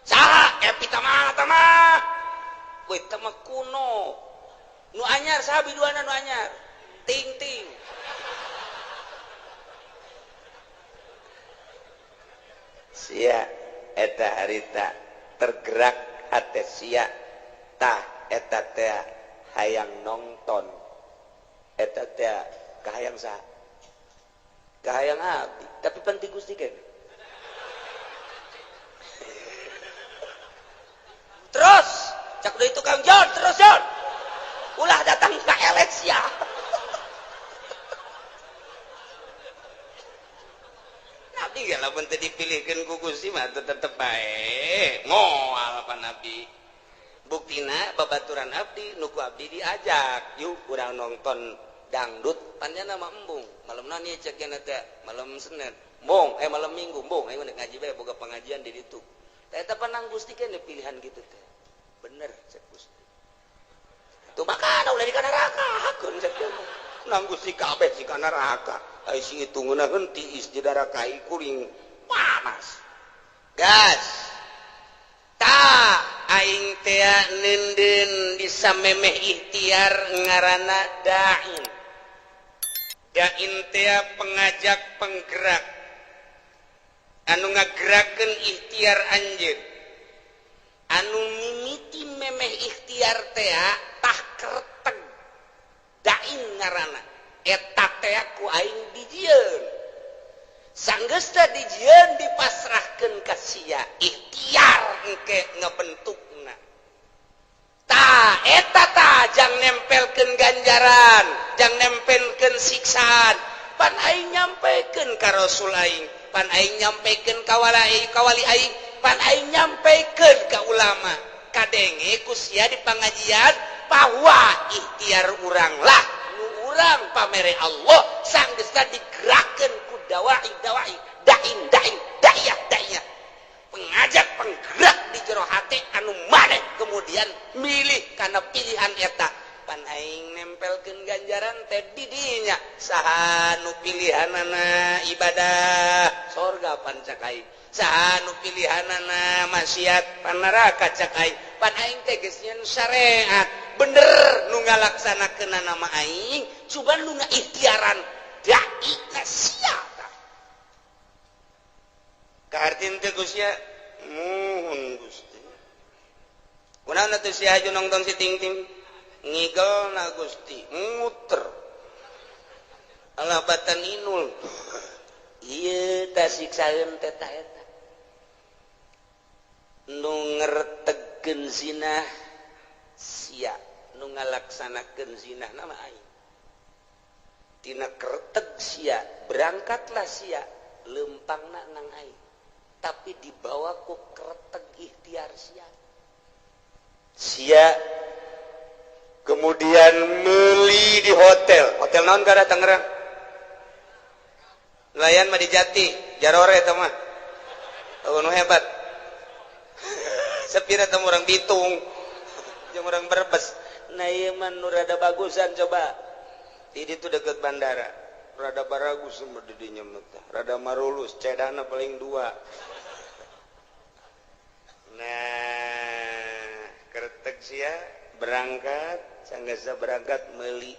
Saha Epi Tama tama. Weh tama kuno. Nu anyar saha biduana nu anyar? Ting-ting. Sia eta harita tergerak hate sia tah eta teh hayang nonton Eta teh kahayang saha? Kahayang abdi, tapi penting Gusti kan. Terus cak deui tukang John, terus John. Ulah datang ka Alexia. Nabi ge lamun teu dipilihkeun ku Gusti mah tetep bae. Moal pa Nabi. Buktina babaturan abdi nu ku abdi diajak, yuk urang nonton dangdut panjana mah embung. Malam nani cek teh malam Senin. Embung, malam Minggu embung, ayo ngaji bae boga pengajian di ditu. Tah eta panang Gusti kan pilihan gitu teh. Bener cek Gusti. Tuh makana ulah di kana neraka, hakeun cek teh. Nang Gusti kabeh si kana neraka. Ai si itu ngeunaheun tiis di darakai kuring panas. Gas. Ta aing teh neundeun bisa memeh ikhtiar ngaranna da'in. Da'in teh pengajak penggerak. Anu ngagerakeun ikhtiar anjeun. Anu mimiti memeh ikhtiar teh tah kerteg. Da'in ngaranna. Eta teh ku aing dijieun. Sanggeusna dijieun dipasrahkeun ka sia. Ikhtiar engke ngebentukna. Ta eta ta jang nempelkeun ganjaran, jang nempelkeun siksaan. Pan aing nyampekeun ka Rasul aing, pan aing nyampekeun ka wali aing, pan aing nyampekeun ka ulama. Kadenge ku sia di pangajian bahwa ikhtiar urang lah nu urang pamere Allah sanggeusna digerakkeun ku dawai dawai dain dain da'iyah da'iyah. Pengajak penggerak di jero hate anu maneh kemudian milih karena pilihan eta. Pan aing nempelkeun ganjaran teh di dinya saha nu pilihanana ibadah sorga pan cak aing, saha nu pilihanana maksiat pan neraka cak aing. Pan aing teh geus nyeun syariat bener nu ngalaksanakeunana mah aing, cuman nu ngaikhtiaran dai na sia tah. Kahartin teh Gusti muhun Gusti. Kunaon atuh sia haju nongton si Ting-ting? Ngigel na Gusti, muter. Alah batan inul. Ieu tah siksaeun teh ta eta. Nu ngertegkeun zina sia, nu ngalaksanakeun zina na mah aing. Tina kerteg sia, berangkatlah sia, lempangna nang aing. Tapi dibawa ku kerteg ikhtiar sia. Sia kemudian meli di hotel. Hotel naon kada Tangerang? Nelayan mah di Jati, Jarore eta mah. Oh, nu hebat. Sepira teh urang Bitung, jeung urang Brebes. Nah ieu mah nu rada bagusan coba. Di ditu deket bandara. Rada baragus mah di dinya mah teh. Rada marulus, cedana paling dua. Nah, kertek sia berangkat, sanggasa berangkat meuli.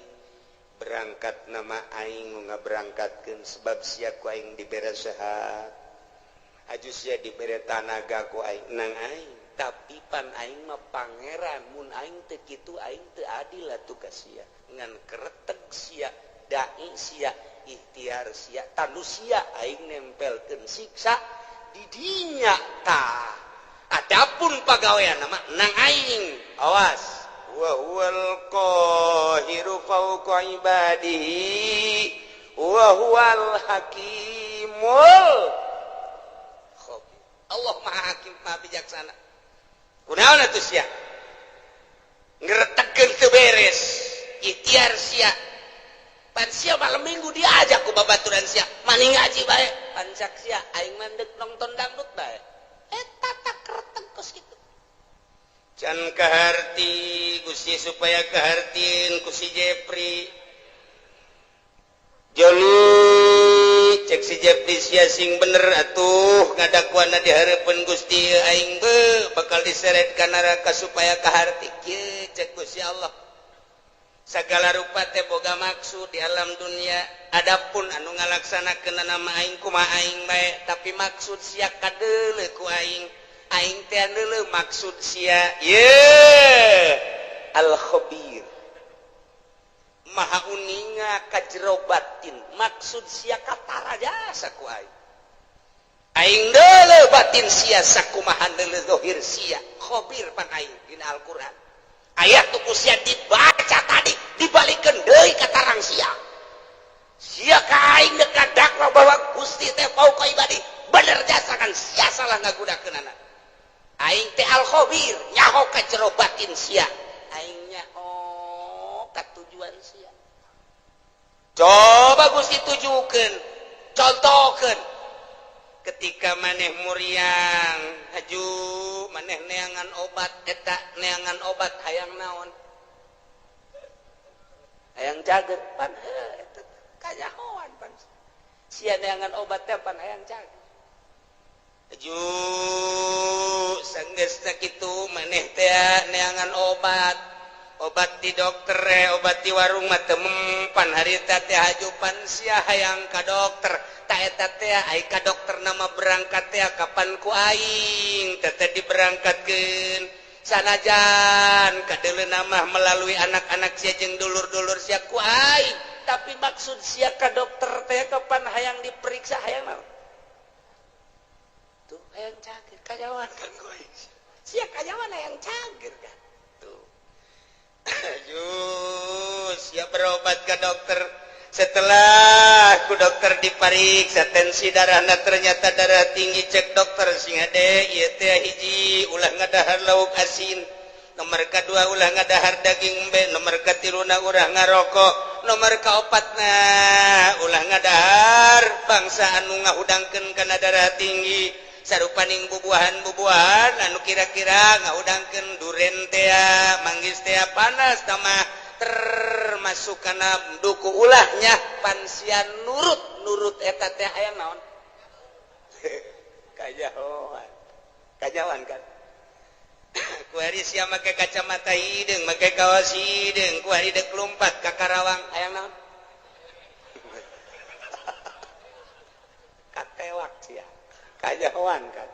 Berangkat nama aing ngaberangkatkeun sebab sia ku aing dibere sehat. Aju sia dibere tanaga ku aing nang aing, tapi pan aing mah pangeran, mun aing teu kitu aing teu adil atuh ka sia. Ngan kereteg sia, dai sia, ikhtiar sia, tanu sia aing nempelkeun siksa di dinya tah. Adapun pagawean mah nang aing, awas. Wa huwal qahiru fawqa ibadihi wa huwal hakimul khabir. Allah Maha Hakim, Maha Bijaksana. Kunaon atuh sia? Ngeretegkeun teu beres, ikhtiar sia. Pan sia malam Minggu diajak ku babaturan sia, maning ngaji bae. Pan cak sia aing mah deuk nonton dangdut bae. Eta tak kereteg kos kitu. Can kaharti Gusti supaya kahartin ku si Jepri. Joni cek si Jepri sia sing bener atuh ngadakuana di hareupeun Gusti aing be bakal diseret ka neraka supaya kaharti kieu cek Gusti Allah. Sagala rupa teh boga maksud di alam dunia. Adapun anu ngalaksanakeun nama aing kumaha aing bae, tapi maksud sia kadeuleu ku aing. Aing teh deuleu maksud sia. Ye al khabir. Maha uninga ka jero batin maksud sia katara jasa ku aing. Aing deuleu batin sia sakumaha deuleu zahir sia. Khabir pan aing dina Al-Qur'an. Ayat tu ku sia dibaca tadi dibalikeun deui ka tarang sia. Sia ka aing deuk kadakwa bahwa Gusti teh fauqa ibadi. Bener jasa kan sia salah ngagunakeunana. Aing teh al-khabir nyaho ka jero batin sia. Aing nyaho ka tujuan sia. Coba Gusti tujukeun, contohkeun. Ketika maneh muriang haju maneh neangan obat eta neangan obat hayang naon? Hayang cager pan eta kanyahoan pan. Sia neangan obat teh pan hayang cager. Haju sanggeusna kitu maneh teh neangan obat. Obat di dokter obat di warung mah teu mempan harita teh haju pan sia hayang ka dokter. Ta eta teh ai ka dokter nama berangkat teh kapan ku aing teh teh diberangkatkeun. Sanajan kadeuleuna mah melalui anak-anak sia jeung dulur-dulur sia ku aing, tapi maksud sia ka dokter teh kapan hayang diperiksa hayang naon? Tuh hayang cager kanyawan kan ku aing. Sia kanyawan hayang cager kan. Tuh. Aduh, siap berobat ke dokter. Setelah ku dokter dipariksa tensi darahna ternyata darah tinggi, cek dokter sing hade ieu teh hiji ulah ngadahar lauk asin, nomor kadua ulah ngadahar daging embe, nomor katiluna ulah ngarokok, nomor kaopatna ulah ngadahar bangsa anu ngahudangkeun kana darah tinggi. Sarupaning bubuahan-bubuahan anu kira-kira ngahudangkeun duren teh, manggis teh, panas tamah termasuk kana duku ulahnya pan sia nurut-nurut eta teh hayang naon? Kajahoan. Kajahoan kan. Kuari sia make kacamata hideung, make kaos hideung, kuari deuk lumpat ka Karawang hayang naon? Katewak sia. Kajahoan kan.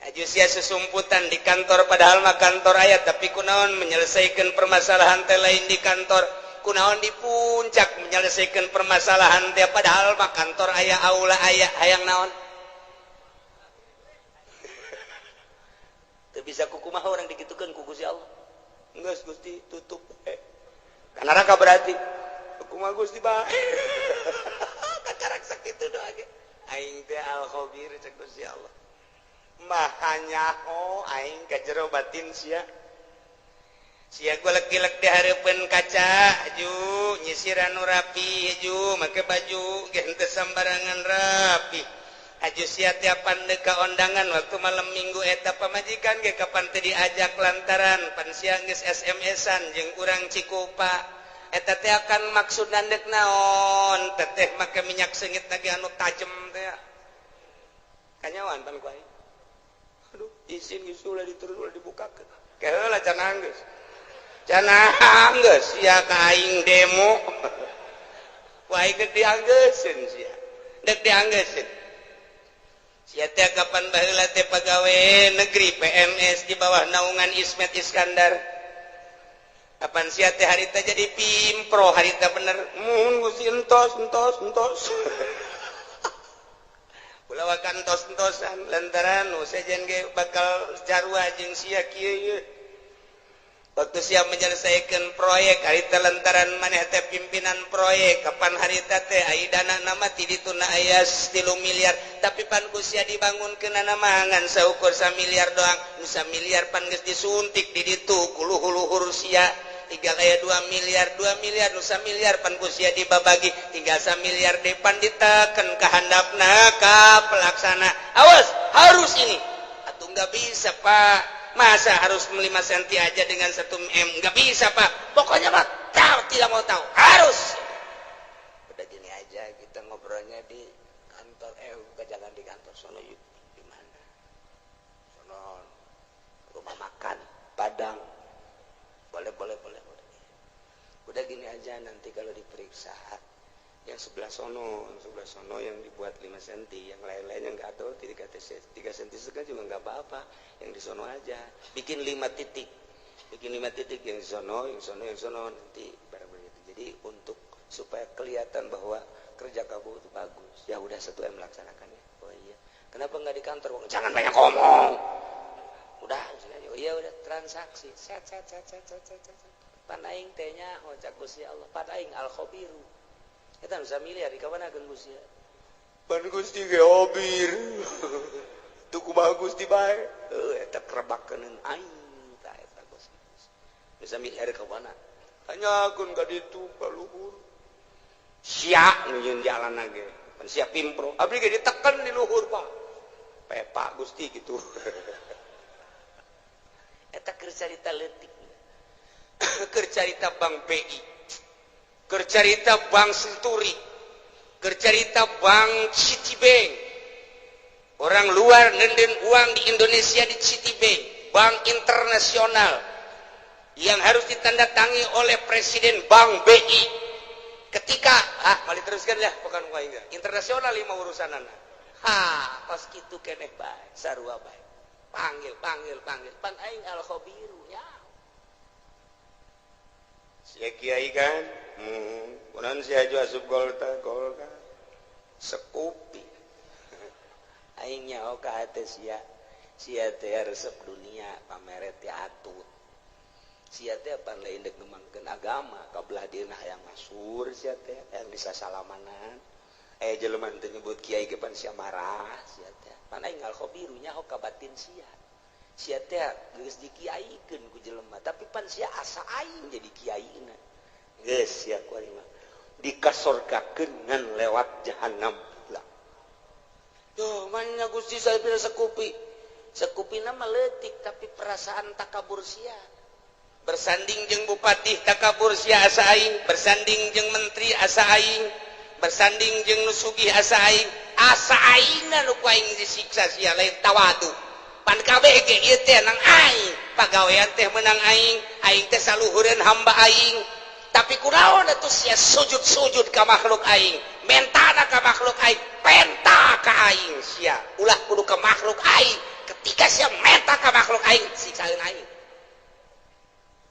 Aju sia susumputan di kantor padahal mah kantor aya tapi kunaon menyelesaikan permasalahan teh lain di kantor, kunaon di puncak menyelesaikan permasalahan teh padahal mah kantor aya aula aya hayang naon? Teu bisa kukumaha urang dikitukeun ku Gusti Allah. Geus Gusti tutup. Ka neraka berarti. Kumaha Gusti bae. Kakarak sakitu doa ge. Aing teh al-khabir cek Gusti Allah. Maha nyaho aing ka jero batin sia. Sia golek-golek di hareupeun kaca aju nyisiran nu rapi aju make baju ge henteu sambarangan rapi. Aju sia tiapan deuk ka ondangan waktu malam minggu eta pamajikan ge kapan teu diajak lantaran pan sia geus SMS-an jeung urang Cikupa. Eta teh akan maksud nandek naon teteh make minyak seungit lagi anu tajem teh kanyawan pan ku aing. Aduh izin geus ulah diturun ulah dibukakeun keheula cenah geus cenah geus sia ka aing demo ku aing deuk dianggeuseun sia deuk dianggeuseun sia teh kapan baheula teh pagawe negeri PNS di bawah naungan Ismet Iskandar. Kapan sia teh harita jadi pimpro harita bener mun Gusti entos entos entos ulah wakan entos entosan lantaran nu sejen ge bakal jarua jeung sia kieu ieu. Waktu sia menyelesaikan proyek harita lantaran maneh teh pimpinan proyek kapan harita teh ai dana nama ti dituna aya 3 miliar tapi pan ku sia dibangunkeunana mah ngan saukur 1 miliar doang nu 1 miliar pan geus disuntik di ditu ku luhur-luhur sia. Tinggal aya 2 miliar, 2 miliar, nu 1 miliar pan ku sia dibabagi, tinggal 1 miliar deui pan diteken ka handapna ka pelaksana. Awas, harus ini. Atuh nggak bisa, Pak. Masa harus 5 senti aja dengan 1 M? Nggak bisa, Pak. Pokoknya Pak, tahu tidak mau tahu, harus. Udah gini aja kita ngobrolnya di kantor, bukan jangan di kantor sono yuk. Di mana? Sono rumah makan Padang. Boleh, boleh, boleh, boleh. Udah gini aja nanti kalau diperiksa yang sebelah sono yang dibuat 5 cm, yang lain-lainnya nggak tahu 3 cm juga nggak apa-apa, yang di sono aja bikin 5 titik, bikin 5 titik yang di sono, yang sono, yang sono, nanti barang begitu. Jadi untuk supaya kelihatan bahwa kerja kamu itu bagus. Ya udah 1 M laksanakannya. Oh iya. Kenapa nggak di kantor? Jangan banyak ngomong. Udah, oh iya udah transaksi. Set set set set set set. Set. Pan aing teh nyaho cak Gusti Allah. Pan aing al khabiru. Eta bisa miliar di kamanakeun Gusti. Pan Gusti ge hobir. Tuh kumaha Gusti bae. Heuh eta kerebakeun aing tah eta Gusti. Bisa miliar ka mana? Tanyakeun ka ditu ka luhur. Sia nu nyieun jalan ge. Pan sia pimpro. Abdi ge diteken di luhur, Pak. Pepa Gusti gitu. Eta keur carita leutik. Keur carita Bank BI. Keur carita Bank Senturi. Keur carita Bank Citibank. Orang luar nenden uang di Indonesia di Citibank, bank internasional yang harus ditandatangi oleh Presiden Bank BI. Ketika ah mali teruskan ya, bukan enggak. Internasional lima urusan anak. Ha, kos kitu keneh bae, sarua bae. Panggil, panggil, panggil. Pan aing al khabiru nya. Sia kiai kan? Kunaon sia aju asup Golkar, Golkar. Sekupi. Aing nyaho ka hate sia. Sia teh resep dunia, pamere teh atut. Sia teh pan lain dek ngembangkeun agama, kabelah dieuna hayang masyhur sia teh, hayang disasalamanan. Jelema teu nyebut kiai ge pan sia marah sia teh. Pan aing al khabiru nyaho ka batin sia. Sia teh geus dikiaikeun ku jelema, tapi pan sia asa aing jadi kiaina. Geus sia ku mah dikasorgakeun ngan lewat jahanam lah. Duh, mana Gusti saya bila sekupi. Sekupina mah leutik tapi perasaan takabur sia. Bersanding jeung bupati takabur sia asa aing, bersanding jeung menteri asa aing, bersanding jeung nu sugih asa aing, asa aingna nu ku aing disiksa sia lain tawadu. Pan kabeh ge ieu teh nang aing, pagawean teh menang aing, aing teh saluhureun hamba aing. Tapi kunaon atuh sia sujud-sujud ka makhluk aing, mentana ka makhluk aing, penta ka aing sia. Ulah kudu ka makhluk aing. Ketika sia menta ka makhluk aing, siksaeun aing.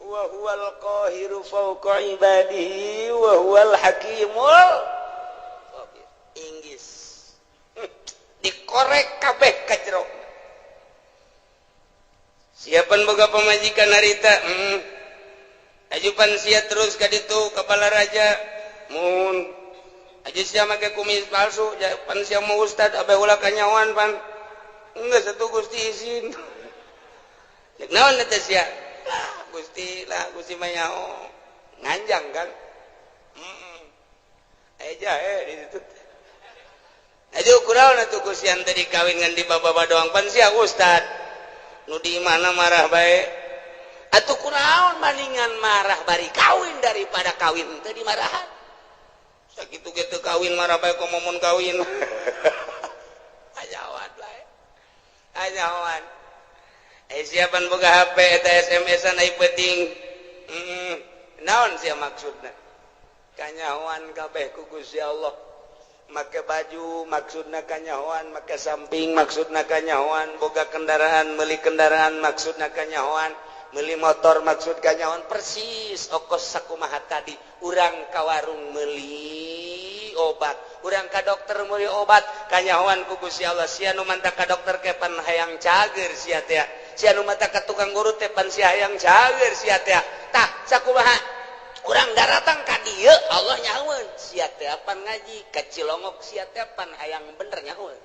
Wa huwal qahiru fawqa ibadihi wa huwal hakimul khabir. Inggris. Dikorek kabeh ka jero. Siapan boga pamajikan harita? Ajupan sia terus ka ditu ka Balaraja. Mun aja sia make kumis palsu, pan sia mau ustad abe ulah kanyawan pan. Enggak satu Gusti izin. Cek naon eta sia? Lah Gusti, lah Gusti mah nyaho. Nganjang kan? Heeh. Aya jahe di situ. Aju kunaon atuh Gusti ante dikawin ngan di baba doang pan sia ustad. Nu di mana marah bae. Atuh kunaon maningan marah bari kawin daripada kawin teu dimarahan. Sakitu ge teu kawin marah bae komo mun kawin. Ajawan bae. Ajawan. Siapan boga HP eta SMS-an ai penting. Naon sia maksudna? Kanyahoan kabeh ku Gusti Allah. Make baju maksudna kanyahoan, make samping maksudna kanyahoan, boga kendaraan, meuli kendaraan maksudna kanyahoan, meuli motor maksud kanyahoan, persis okos sakumaha tadi. Urang ka warung meuli obat, urang ka dokter meuli obat, kanyahoan ku Gusti Allah. Sia nu manta ka dokter ke pan hayang cager sia teh. Sia nu manta ka tukang urut teh pan sia hayang cager sia teh. Tah sakumaha urang daratang ka dieu Allah nyahoeun sia teh pan ngaji ka Cilongok sia teh pan hayang bener nyahoeun.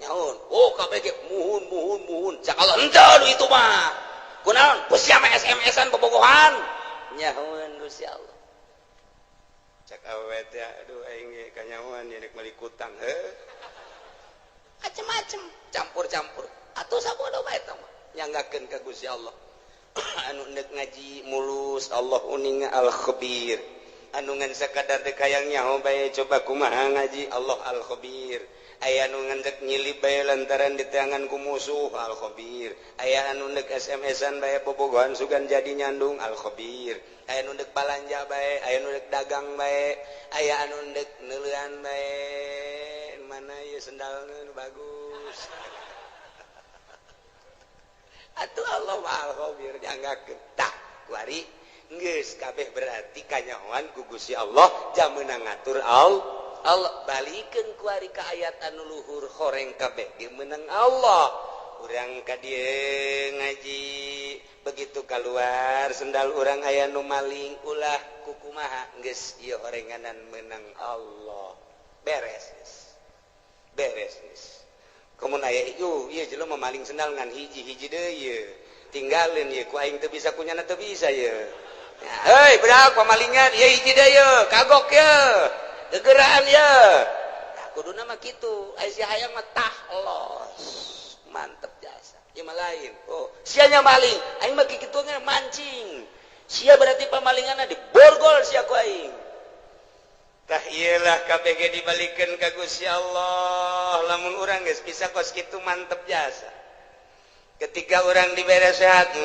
Nyahoeun. Oh kabeh ge muhun muhun muhun. Cak Allah henteu nu itu mah. Kunaon? Ku sia mah SMS-an bobogohan. Nyahoeun Gusti Allah. Cak awewe teh aduh aing ge kanyahoan ieu rek meuli kutang heuh. Macem-macem campur-campur. Atuh sabodo bae eta mah nyanggakeun ka Gusti Allah. Anu nek ngaji mulus Allah uninga al khabir. Anu ngan sakadar dek hayang nyaho bae coba kumaha ngaji Allah al khabir. Aya anu ngan dek nyilip bae lantaran diteangan ku musuh al khabir. Aya anu nek SMS-an bae bobogohan sugan jadi nyandung al khabir. Aya anu dek balanja bae, aya anu dek dagang bae, aya anu dek neuleuan bae. Mana ieu sendalna nu bagus. Atuh Allah mah al khabir dianggakeun. Tah kuari Geus kabeh berarti kanyahoan ku Gusti Allah jam meunang ngatur Allah. Allah balikeun ku ari ka ayat anu luhur horeng kabeh ge meunang Allah. Urang ka dieu ngaji begitu keluar sendal urang aya nu maling ulah kukumaha geus ieu horenganan meunang Allah. Beres geus. Beres geus. Komun aya ieu ieu jelema maling sendal ngan hiji-hiji deui ieu. Tinggalin ieu ku aing teu bisa kunyana teu bisa ieu. Hei budak pamalingan ieu hiji deui ieu kagok ieu. Gegeraan ieu. Tah kuduna mah kitu, aya si hayang mah tah los. Mantep jasa. Ieu mah lain. Oh, sia nya maling, aing mah kitu mancing. Sia berarti pamalinganna diborgol sia ku aing. Tah iyalah KBG dibalikeun ka Gusti Allah. Lamun urang geus bisa kos kitu mantep jasa. Ketika orang dibere sehat,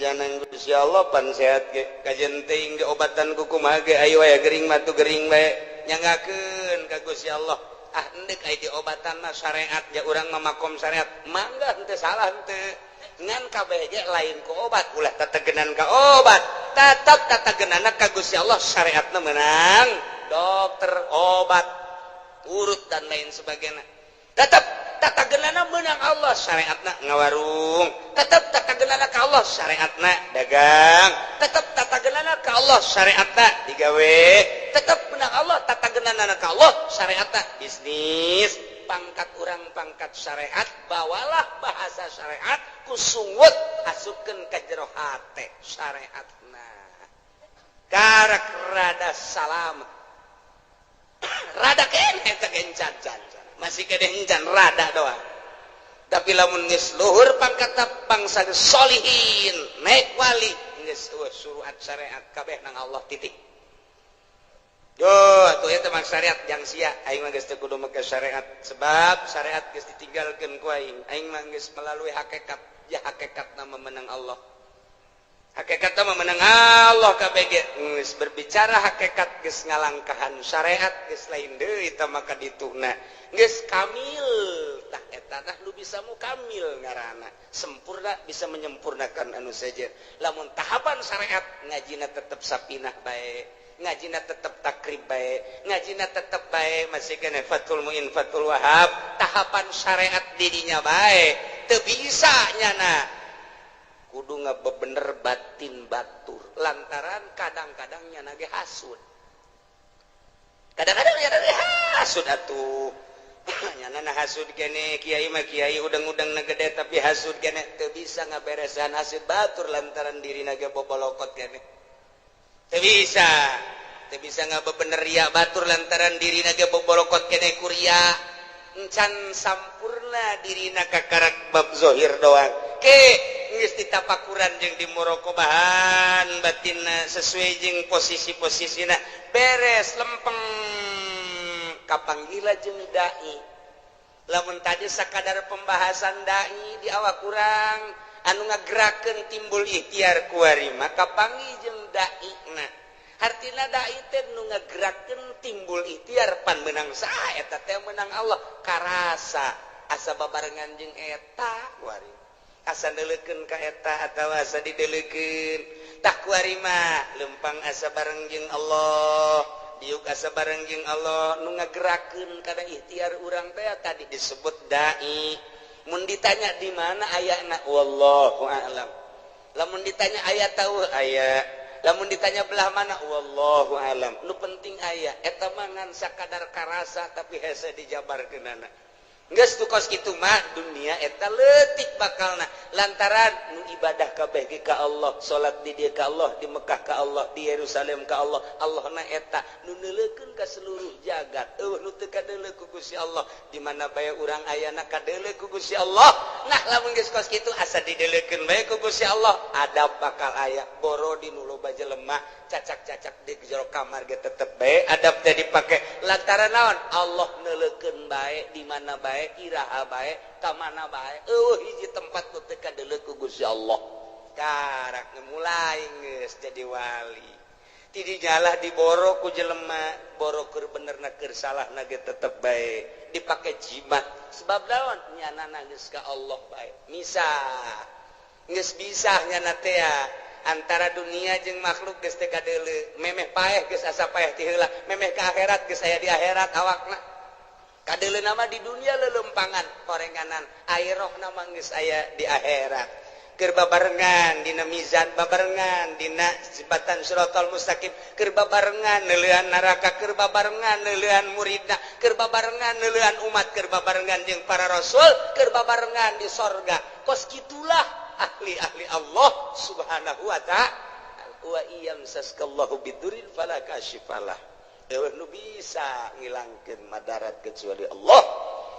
jangan Gusti Allah pan sehat ge kajen teuing ge obatan ku kumaha ge ayo aya gering mah tu gering bae nyanggakeun ka Gusti Allah. Ah endek aya diobatan mah syariat ya urang mah makom syariat mangga henteu salah henteu. Ngan kabeh ge lain ku obat ulah tategenan ka obat tetep tategenanna ka Gusti Allah syariatna meunang dokter obat urut dan lain sebagainya tetap tatagenana menang Allah syariatna ngawarung tetap tatagenana ka Allah syariatna dagang tetap tatagenana ka Allah syariatna digawe tetap menang Allah tatagenana ka Allah syariatna bisnis. Pangkat urang pangkat syariat bawalah bahasa syariat ku sungut asupkeun ka jero hate syariatna karak rada salamet rada keneh eta gencan masih kene encan rada doang. Tapi lamun geus luhur pangkat bangsa solihin naik wali geus suruhat syariat kabeh nang Allah titik. Yo atuh eta mah syariat jang sia aing mah geus teu kudu make syariat sebab syariat geus ditinggalkeun ku aing. Aing mah geus melalui hakikat ya hakikatna memenang Allah. Hakikatna memenang Allah kabeh ge geus berbicara hakikat geus ngalangkahan syariat geus lain deui tah maka dituna geus kamil tah eta tah nu bisa mukamil ngaranna sempurna bisa menyempurnakan anu sejen. Lamun tahapan syariat ngajina tetep sapinah bae, ngajina tetep takrib bae, ngajina tetep bae masih kene Fathul Muin Fathul Wahab tahapan syariat dirinya bae teu bisa nyana kudu ngabebener batin batur lantaran kadang-kadang nyana ge hasud, kadang-kadang nyana ge hasud atuh nyana na hasud kene kiai mah kiai udang-udang na gede tapi hasud kene teu bisa ngaberesan hasud batur lantaran dirina ge bobolokot kene teu bisa ngabebener ria batur lantaran dirina ge bobolokot kene kuria encan sampurna dirina kakarak bab zohir doang ke geus ditapakuran jeung di muraqabahan batinna sesuai jeung posisi-posisina beres lempeng kapanggila jeung dai. Lamun tadi sakadar pembahasan dai di awak kurang anu ngagerakeun timbul ikhtiar kuari maka panggih jeung daina. Hartina dai teh nu ngagerakeun timbul ikhtiar pan meunang saha eta teh meunang Allah karasa asa babarengan jeung eta kuari asa neuleukeun ka eta atawa asa dideulekeun tah kuari mah lempang asa bareng jeung Allah diuk asa bareng jeung Allah nu ngagerakeun kana ikhtiar urang teh tadi disebut dai. Mun ditanya di mana ayana wallahu a'lam. Lamun ditanya aya tahu aya, lamun ditanya belah mana wallahu a'lam. Nu penting aya eta mah ngan sakadar karasa tapi hese dijabarkeunana. Geus tu kos kitu mah dunia eta leutik bakalna lantaran nu ibadah kabeh ge ka Allah, salat di dieu ka Allah, di Mekah ka Allah, di Yerusalem ka Allah. Allahna eta nu neuleukeun ka seluruh jagat. Eueuh nu teu kadeuleu ku Gusti Allah, di mana bae urang ayana kadeuleu ku Gusti Allah. Nah lamun geus kos kitu asa dideuleukeun bae ku Gusti Allah, adab bakal aya. Boro di nu loba jelema cacak-cacak di jero kamar ge tetep bae adab teh dipake lantaran naon Allah neuleukeun bae di mana bae iraha bae ka mana bae eueuh hiji tempat nu teu kadeuleu ku Gusti Allah. Karak mulai geus jadi wali ti dinyalah diboro ku jelema boro keur benerna keur salahna ge tetep bae dipake jimat sebab naon nyana geus ka Allah bae misah geus bisa nyana teh. Antara dunia jeung makhluk geus teu kadeuleu, memeh paeh geus asa paeh ti heula, memeh ka akhirat geus aya di akhirat awakna. Kadeuleu mah di dunia lelempangan horenganan, akhirna mah geus aya di akhirat. Keur babarengan dina mizan, babarengan dina jembatan Siratal Mustaqim, keur babarengan neuleuan neraka, keur babarengan neuleuan muridna, keur babarengan neuleuan umat, keur babarengan jeung para rasul, keur babarengan di sorga. Kos kitulah ahli-ahli Allah Subhanahu wa ta'ala. Wa iyamsaskallahu bidurrin fala kashifalah. Eueuh nu bisa ngilangkeun madarat kecuali Allah.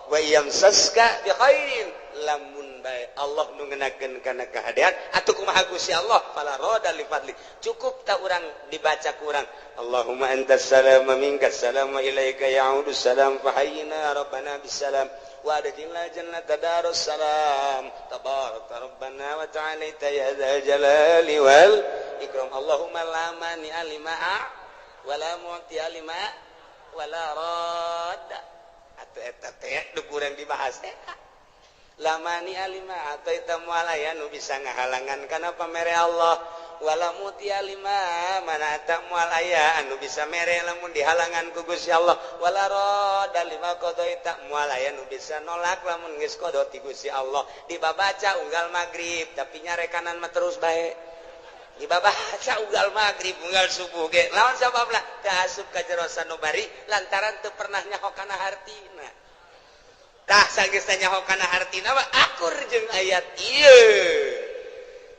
Wa yamsaska bi khairin, lamun bae Allah nu ngenakeun kana kahadean atuh kumaha Gusti Allah fala rada li fadli. Cukup tak urang dibaca ku urang Allahumma antas salam wa minkas salam wa ilaika ya'udu salam fahayyina rabbana bisalam wa adkhilna jannata darus salam tabaraka rabbana wa ta'alaita ya dzal jalali wal ikram. Allahumma la mani'a lima wa la mu'tiya lima wa la radda. Atau eta teh nu kurang dibahas teh lamani alima atau eta moal aya nu bisa ngahalangan kana pamere Allah, wala muti alima mana eta moal aya anu bisa mere lamun dihalangan ku Gusti Allah, wala rada lima qadaita moal aya nu bisa nolak lamun geus qada ti Gusti Allah. Dibabaca unggal magrib tapi nyarekanan mah terus bae, dibabaca unggal magrib unggal subuh ge lawan sababna teu asup ka jero sanubari lantaran teu pernah nyaho kana hartina. Tah sageus nyaho kana hartina mah akur jeung ayat ieu.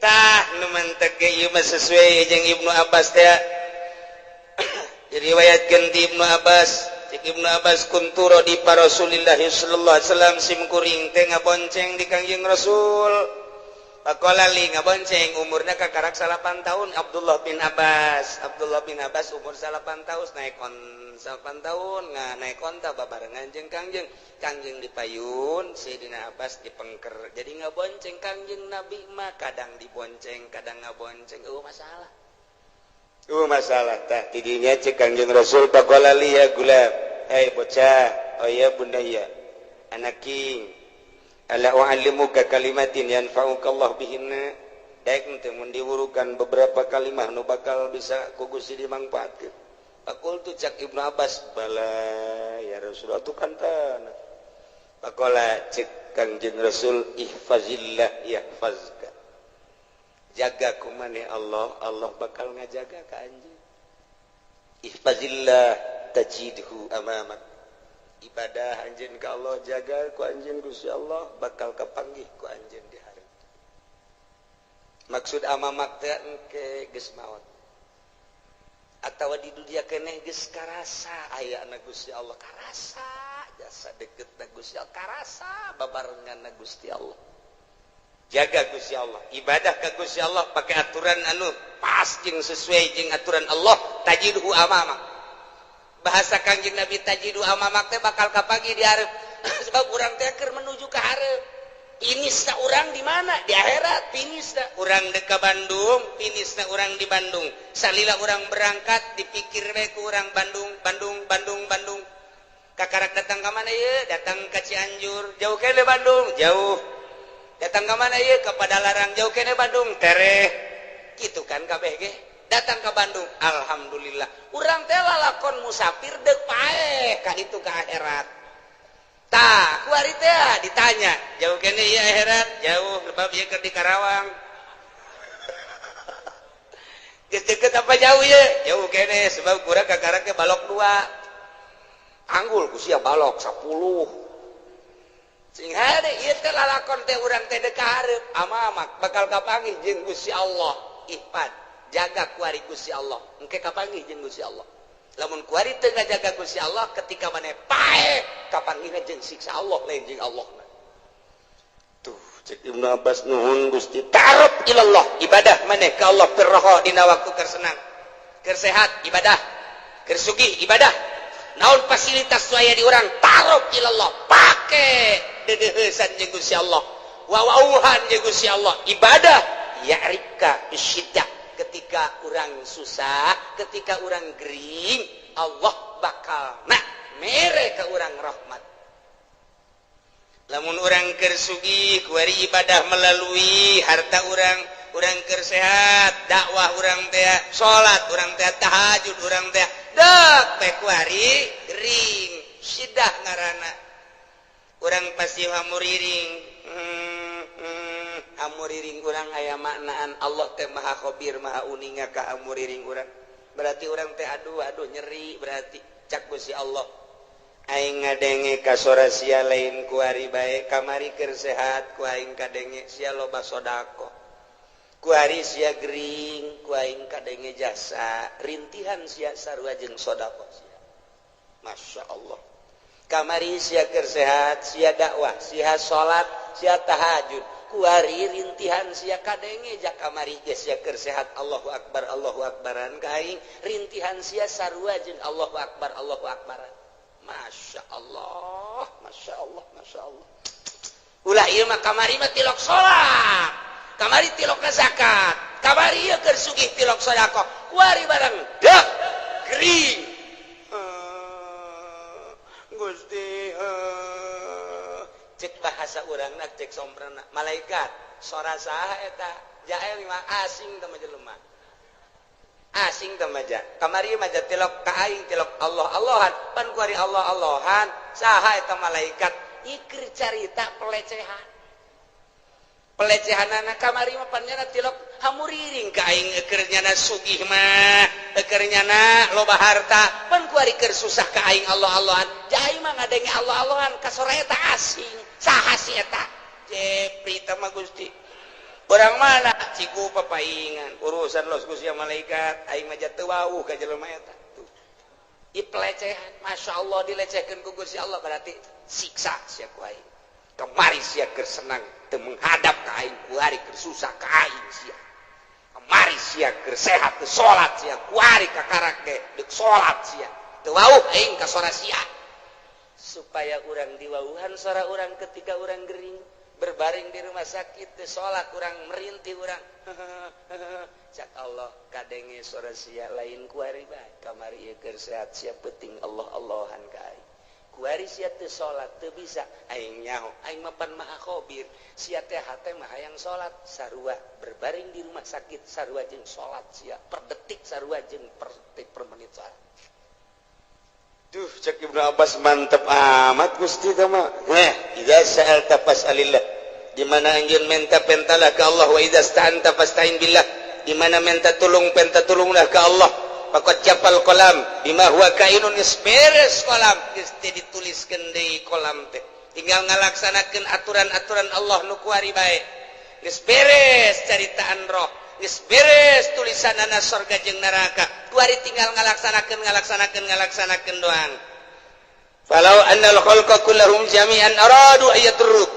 Tah nu mantek ge ieu mah sesuai jeung Ibnu Abbas teh. Diriwayatkeun ti Ibnu Abbas, cek Ibnu Abbas kuntu di Rasulillah sallallahu alaihi wasallam, sim kuring teh ngabonceng di Kangjeng Rasul. Pakola li ngabonceng umurna kakarak 8 tahun Abdullah bin Abbas. Abdullah bin Abbas umur 8 tahun naik kon 8 tahun nga naik konta babarengan jeung Kangjeng. Kangjeng dipayun, Sayyidina Abbas dipengker. Jadi ngabonceng Kangjeng Nabi mah kadang dibonceng, kadang ngabonceng. Eueuh masalah. Eueuh masalah tah tidinya cek Kangjeng Rasul pakola li ya gulam. Hei bocah, oh ya bunaya. Anak king. Ala u'allimuka kalimatin yanfa'uka Allah bihinna. Daek teh mun diwurukan beberapa kalimah nu bakal bisa ku Gusti dimangfaatkeun. Faqultu cak Ibnu Abbas bala ya Rasulullah tu kantan. Faqala cek Kangjeng Rasul ihfazillah yahfazka. Jaga ku maneh Allah, Allah bakal ngajaga ka anjeun. Ihfazillah tajidhu amamak. Ibadah anjeun ka Allah, jaga ku anjeun Gusti Allah bakal kapanggih ku anjeun di hari. Maksud amamak teh engke geus maot. Atawa di dunia keneh geus karasa ayana Gusti Allah, karasa jasa deukeutna Gusti Allah, karasa babarenganna Gusti Allah. Jaga Gusti Allah, ibadah ka Gusti Allah pakai aturan anu pas jeung sesuai jeung aturan Allah, tajidhu amamak. Bahasa Kangjeng Nabi tajidu amamak teh bakal kapanggih di hareup. Sebab urang teh keur menuju ka hareup. Finisna urang di mana? Di akhirat finisna. Urang dek ka Bandung, finisna urang di Bandung. Salila urang berangkat dipikir we ku urang Bandung, Bandung, Bandung, Bandung. Kakarak datang ka mana ieu? Datang ka Cianjur, jauh keneh Bandung, jauh. Datang ka mana ieu? Ka Padalarang, jauh keneh Bandung, tereh. Kitu kan kabeh ge. Datang ke Bandung, alhamdulillah. Urang teh lalakon musafir deuk paeh ka ditu ka akhirat. Tah, kuari teh ditanya, jauh keneh ieu akhirat? Jauh, sebab ieu keur di Karawang. Geus deukeut apa jauh ieu? Jauh keneh sebab kurang kakarak ge balok 2. Anggul ku sia balok 10. Sing hade ieu teh lalakon teh urang teh deuk ka hareup, amamak bakal kapanggih jeung Gusti Allah. Ihfad, jaga kuari Gusti Allah, engke kapanggih jeung Gusti Allah. Lamun kuari teu ngajaga Gusti Allah ketika maneh paeh kapanggihna jeung siksa Allah lain jeung Allah. Tuh cek Ibnu Abbas nuhun Gusti, ta'aruf ilallah, ibadah maneh ka Allah firroho dina waktu keur senang, keur sehat ibadah, keur sugih ibadah. Naon fasilitas nu aya di urang ta'aruf ilallah, pake deudeuheusan jeung Gusti Allah, wawauhan jeung Gusti Allah, ibadah ya'rifka bisyiddah. Ketika orang susah, ketika orang gering, Allah bakal nak mere ke orang rahmat. Lamun orang keur sugih kuari ibadah melalui harta orang, Urang keur sehat, dakwah urang teh, salat urang teh, tahajud urang teh, dek teh kuari gering. Sidah ngaranna urang pasti hamuriring. Hamuriring urang aya maknaan. Allah teh Maha Khabir, Maha uninga ka hamuriring urang. Berarti urang teh aduh aduh nyeri. Berarti cak Gusti Allah, aing ngadenge ka sora sia lain kuari bae, kamari keur sehat ku aing kadenge sia loba sodako, kuari sia gering ku aing kadenge jasa rintihan sia sarua jeung sodako sia. Masya Allah, kamari sia keur sehat, sia dakwah, sia salat, sia tahajud, kuari rintihan sia kadenge. Jak kamari ge sia keur sehat Allahu akbar Allahu akbaran ka aing, rintihan sia sarua jeung Allahu akbar Allahu akbaran. Masya Allah, Masya Allah, Masya Allah. Ulah ieu mah, kamari mah tilok salat, kamari tilok zakat, kamari ieu keur sugih tilok sedekah, kuari barang dek gering. Gusti, cek bahasa urangna, cek somprana, malaikat sora saha eta? Jael mah asing teh mah, jelema asing teh mah. Kamari mah tilok ka aing, tilok Allah Allahan, pan kuari Allah Allahan saha eta? Malaikat ikir carita pelecehan, pelecehan anak. Kamari mah pan nyana tilok hamuriring ka aing, eukeur nyana sugih mah, eukeur nyana loba harta, pan kuari keur susah ka aing Allah Allahan. Jai mah ngadenge Allah Allahan ka sora eta asing, saha si eta? Jepri teh mah, Gusti, orang mana? Ciku papaingan urusan los Gusti malaikat, aing mah teu wawuh ka jelema eta. Tuh i pelecehan. Masya Allah, dilecehkeun ku Gusti Allah, berarti siksa sia ku aing. Kemari sia keur senang teu menghadap ka aing, kuari keur susah ka aing sia. Kemari sia keur sehat teu salat sia, kuari kakarak ge deuk salat sia. Teu wawuh aing ka sora sia. Supaya urang diwauhan sora urang ketika urang gering berbaring di rumah sakit, teu salat urang, merintih urang, cak Allah, kadenge sora sia lain kuari bae. Kamari ieu keur sehat sia penting Allah Allahan ka aing, kuari sia teu salat, teu bisa, aing nyaho aing mah pan Maha Khabir. Sia teh hate mah hayang salat, sarua berbaring di rumah sakit sarua jeung salat sia, per detik sarua jeung per detik, per menit salat. Duh, cek Ibnu Abbas, mantep amat Gusti teh mah. Eh, idza sa'alta fas'alillah. Di mana anjeun menta, pentalah ke Allah. Wa idza sta'anta fasta'in billah. Di mana menta tulung, penta tulunglah ke Allah. Faqad jaffal qalam bima huwa kainun, geus beres qalam, geus teu dituliskeun deui qalam teh. Tinggal ngalaksanakeun aturan-aturan Allah nu kuari bae. Geus beres caritaan roh, geus beres tulisanana sorga jeung neraka. Kuari tinggal ngalaksanakeun, ngalaksanakeun, ngalaksanakeun doang. Falau annal khalqa kullahum jami'an aradu ayadurruk,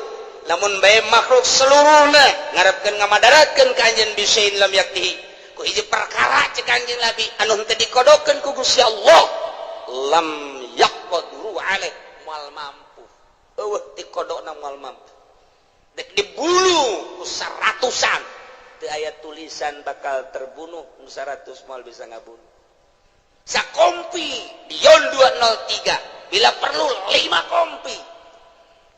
lamun bae makhluk seluruhna ngarepkeun ngamadaratkeun ka anjeun, bisain lam yaktihi, ku hiji perkara, cek Kanjeng Nabi, anu henteu dikodokeun ku Gusti Allah, lam yaqdiru alaih, moal mampu. Eueuh dikodokna moal mampu. Dek dibulu ku seratusan, teu aya tulisan bakal terbunuh, nu 100 moal bisa ngabunuh. Sakompi Dion 203, bila perlu 5 kompi,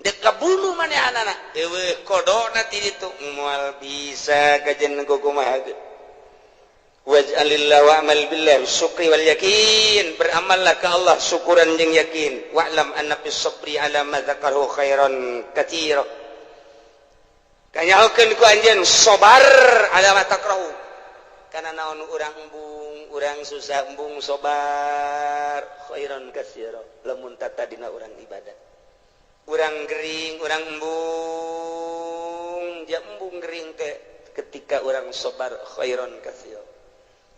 dek kabunuh manehanana, eueuh kodokna ti ditu, moal bisa kajen kumaha ge. Waj'alillah wa'mal billah syukri wal yakin, beramallah ke Allah syukuran jeung yakin. Wa'lam anna fis sabri ala ma dzakaru khairan katsira, kanyahokeun ku anjeun sabar ala ma takrahu, kana naon urang embung, urang susah embung, sabar, khairan katsira lamun tatadina urang ibadah. Urang gering, urang embung, ja embung gering teh, ketika urang sabar, khairan katsira,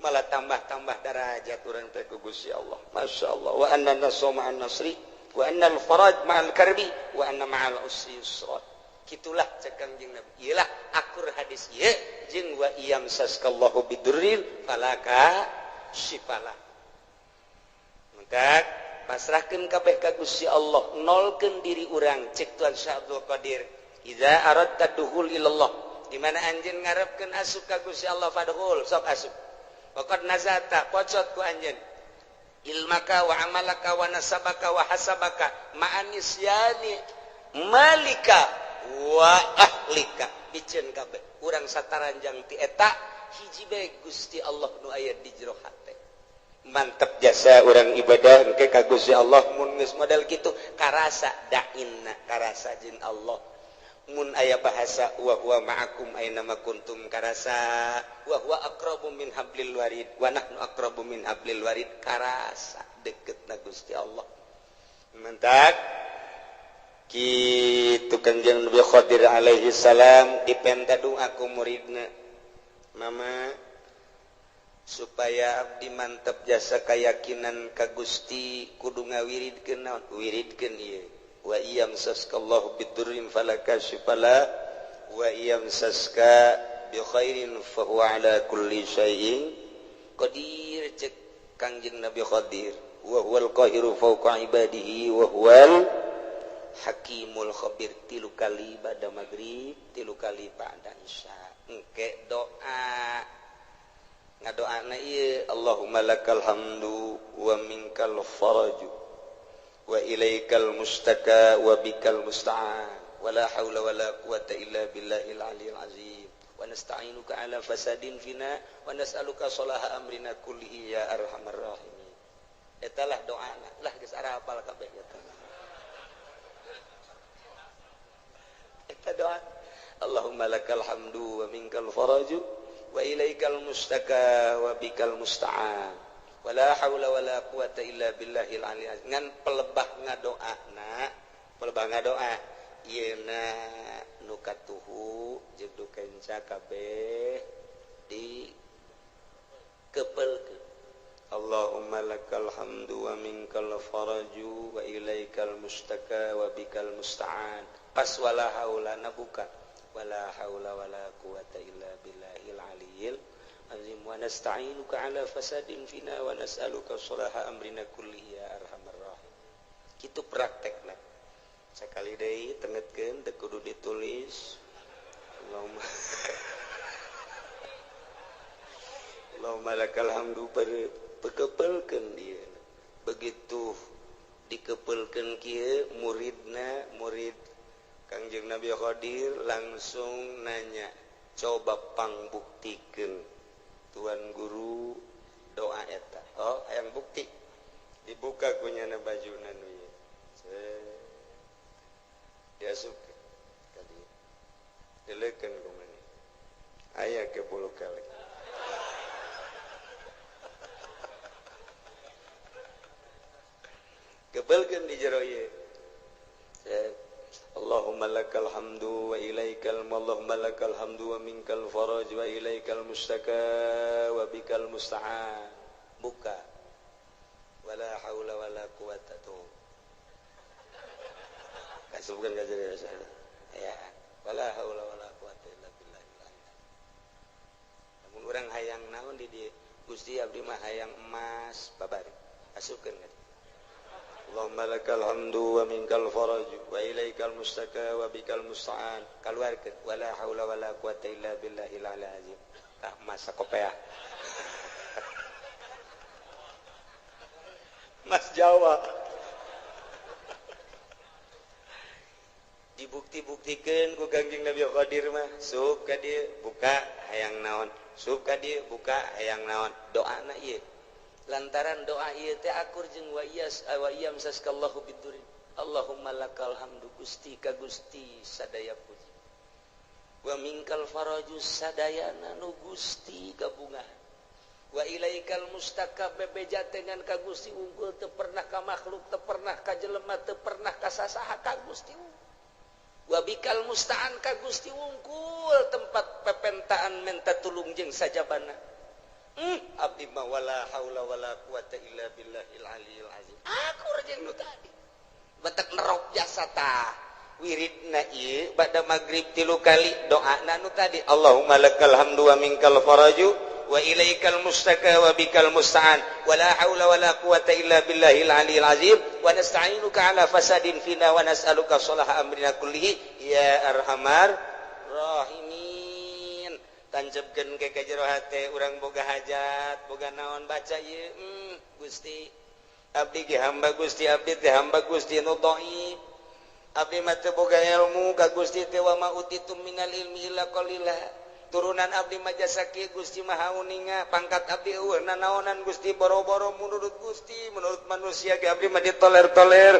malah tambah-tambah derajat urang teh ku Gusti Allah. Masya Allah. Wa anna nasra ma'an nasri, wa anna al faraj ma'al karbi, wa anna ma'al usri yusra. Gitulah cek Kangjeng Nabi. Iyalah akur hadis ieu jeung wa iyamsaskallahu bidurrin fala kasyifalah. Maka pasrahkeun kabeh ka Gusti Allah, nolkeun diri urang. Cek Tuan Syekh Abdul Qadir, idza aradta dukhul ilallah, di mana anjeun ngarepkeun asup ka Gusti Allah, fadkhul, sok asup. Waqad nazata, pocot ku anjeun, ilmaka wa amalaka wa nasabaka wa hasabaka ma'anisyani malika wa ahlika, piceun kabeh. urang sataranjang ti eta hiji bae Gusti Allah nu aya di jero hate. Mantep jasa urang ibadah engke ka Gusti Allah mun geus model kitu karasa dainna karasa jeung Allah. Mun aya bahasa wa huwa ma'akum aina ma kuntum karasa wa huwa aqrabu min hablil warid wa nahnu aqrabu min hablil warid karasa deketna Gusti Allah. Mentak kitu Kangjeng Nabi Khadir alaihi salam dipenta doa ku muridna, mama supaya abdi mantep jasa keyakinan ka Gusti kudu ngawiridkeun naon wiridkeun ieu wa iyamsaskallahu bidurrin falakashifala wa iyamsaska bi khairin fa huwa ala kulli syai'in qadir. Cek Kangjeng Nabi Khadir wa huwal qahiru fawqa ibadihi wa huwal hakimul khabir. Tilu kali ba'da maghrib, tilu kali ba'da isya. Engke doa ngadoana ieu Allahumma lakal hamdu wa minkal faraju wa ilaikal mustaka wa bikal musta'an wa la haula wa la quwata illa billahil aliyil azim wa nasta'inuka ala fasadin fina wa nas'aluka salaha amrina kullihi ya arhamar rahimin. Eta lah doana lah geus arapal kabeh eta. Eta doa Allahumma lakal hamdu wa minkal faraju wa ilaikal mustaka wa bikal musta'an wa la haula wa la quwata illa billahil aliyil azim. Ngan pelebah ngadoana, pelebah ngadoa ieuna nu katuhu jeung nu kenca kabeh di kepelkeun. Allahumma lakal hamdu wa minkal faraju wa ilaikal mustaka wa bikal musta'an. Pas wala haula na buka wala haula wala quwata illa billahil aliyil azim wa nasta'inuka ala fasadin fina wa nas'aluka salaha amrina kullihi ya arhamar rahimin. Kitu praktekna. Sakali deui tengetkeun teu kudu ditulis. Allahumma Allahumma lakal hamdu pekepelkeun dia. Begitu dikepelkeun kieu muridna, murid Kangjeng Nabi Khadir langsung nanya, coba pangbuktikeun tuan guru doa eta. Oh, hayang bukti. Dibuka kunyana bajuna nu ieu. Diasupkeun ka dieu. Dileukeun ku maneh. Aya ke bulu kelek. Kebelkeun di jero ieu. Allahumma lakal hamdu wa ilaikal Allahumma lakal hamdu wa minkal faraj wa ilaikal mustaka wa bikal musta'an. Buka. Wala haula wala quwata tuh. Kasubkeun ka jero ya. Wala haula wala quwata illa billah. Lamun urang hayang naon di dieu? Gusti abdi mah hayang emas babari. Asupkeun ka dieu. Allahumma lakal hamdu wa minkal faraj wa ilaikal mustaka wa bikal musta'an. Kaluarkeun wala haula wala quwata illa billahil aliyil azim. Tah mas sakopeah. Mas Jawa. Dibukti-buktikeun ku Kangjeng Nabi Khadir mah, sup ka dieu buka hayang naon, sup ka dieu buka hayang naon. Doana ieu. Lantaran doa ieu teh akur jeung wa iyas wa iyam saskallahu bidurin. Allahumma lakal hamdu Gusti ka Gusti sadaya puji. Wa minkal faraju sadayana nu Gusti gabungan. Wa ilaikal mustaka bebeja dengan ka Gusti unggul teu pernah ka makhluk, teu pernah ka jelema, teu pernah ka sasaha ka Gusti unggul. Wa bikal musta'an ka Gusti unggul tempat pepentaan menta tulung jeung sajabana. Abdi mah wala haula wala quwata illa billahil aliyil azim. Aku jeung nu tadi. Batak nerok jasa tah. Wiridna ieu ba'da magrib tilu kali doana nu tadi. Allahumma lakal hamdu wa minkal faraju wa ilaikal mustaka wa bikal musta'an wala haula wala quwata illa billahil aliyil azim wa nasta'inuka ala fasadin fina wa nas'aluka salaha amrina kullihi ya arhamar rahimin. Tancepkeun ke ka jero hate urang boga hajat boga naon baca ieu. Gusti abdi ge hamba Gusti, abdi teh hamba Gusti nu dhaif, abdi mah teu boga ilmu ka Gusti teh wa ma utitum minal ilmi illa qalila. Turunan abdi mah jasa kieu, Gusti Maha Uninga. Pangkat abdi euweuh nanaonan, Gusti. Boro-boro menurut Gusti, menurut manusia ge abdi mah ditoler-toler,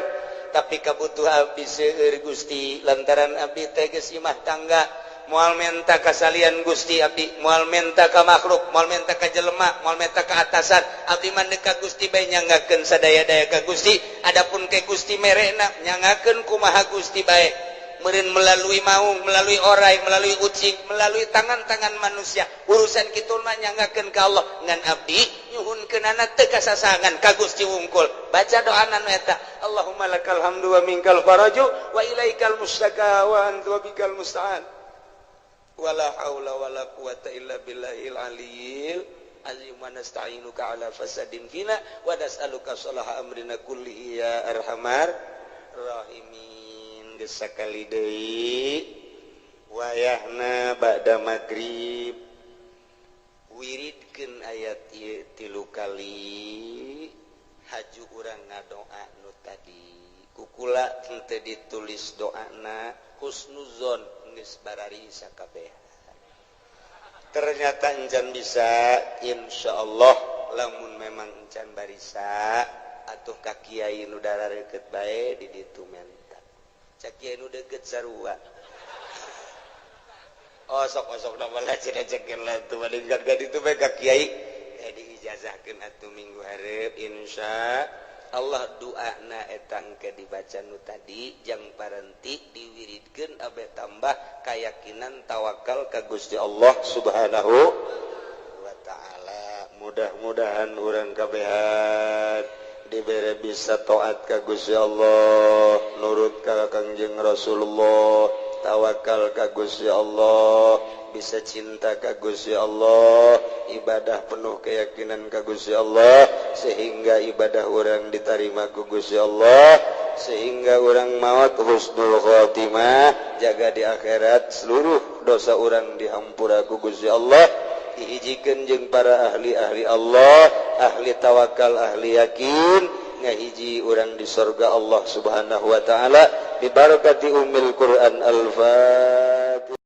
tapi kabutuh abdi seueur, Gusti, lantaran abdi teh geus imah tangga. Moal menta kasalian Gusti, abdi moal menta ka makhluk, moal menta ka jelema, moal menta ka atasan. Abdi mah ka Gusti bae, nyanggakeun sadaya-daya ka Gusti. Adapun ke Gusti merena, nyanggakeun kumaha Gusti bae. Meureun melalui maung, melalui orai, melalui ucing, melalui tangan-tangan manusia. Urusan kitu mah nyanggakeun ka Allah. Ngan abdi nyuhunkeunana teu kasasangan, ka Gusti wungkul. Baca doana nu eta, Allahumma lakal hamdu wa minkal faraju wa ilaikal mustaka wa anta wa bikal musta'an. Wala haula wala quwata illa billahil aliyil azim wa nasta'inuka ala fasadin fina wa nas'aluka salaha amrina kullihi ya arhamar rahimin. Geus sakali deui, wayahna ba'da magrib, wiridkeun ayat ieu tilu kali, haju urang ngadoa nu tadi. Kukula henteu ditulis doana, husnuzon geus barari sakabeh. Ternyata encan bisa. Insyaallah lamun memang encan barisa, atuh ka kiai nu deket bae di ditu menta. Cak kiai nu deket sarua. Oh, sok sok nama lah cenah cekeun lah tuh paling gak itu bae ka kiai eh diijazahkeun atuh minggu hareup. Insya Allah doana eta engke dibaca nu tadi, jang parenti diwiridkeun abe tambah keyakinan tawakal ka Gusti Allah Subhanahu wa taala. Mudah-mudahan urang kabehan dibere bisa taat ka Gusti Allah, nurut ka Kangjeng Rasulullah, tawakal ka Gusti Allah, bisa cinta ka Gusti Allah, ibadah penuh keyakinan ka Gusti Allah, sehingga ibadah urang diterima ku Gusti Allah, sehingga urang maut husnul khotimah, jaga di akhirat seluruh dosa urang dihampura ku Gusti Allah, dihijikeun jeung para ahli-ahli Allah, ahli tawakal, ahli yakin, ngahiji urang di sorga Allah Subhanahu wa taala, bibarakati ummil Quran. Al-Fatihah.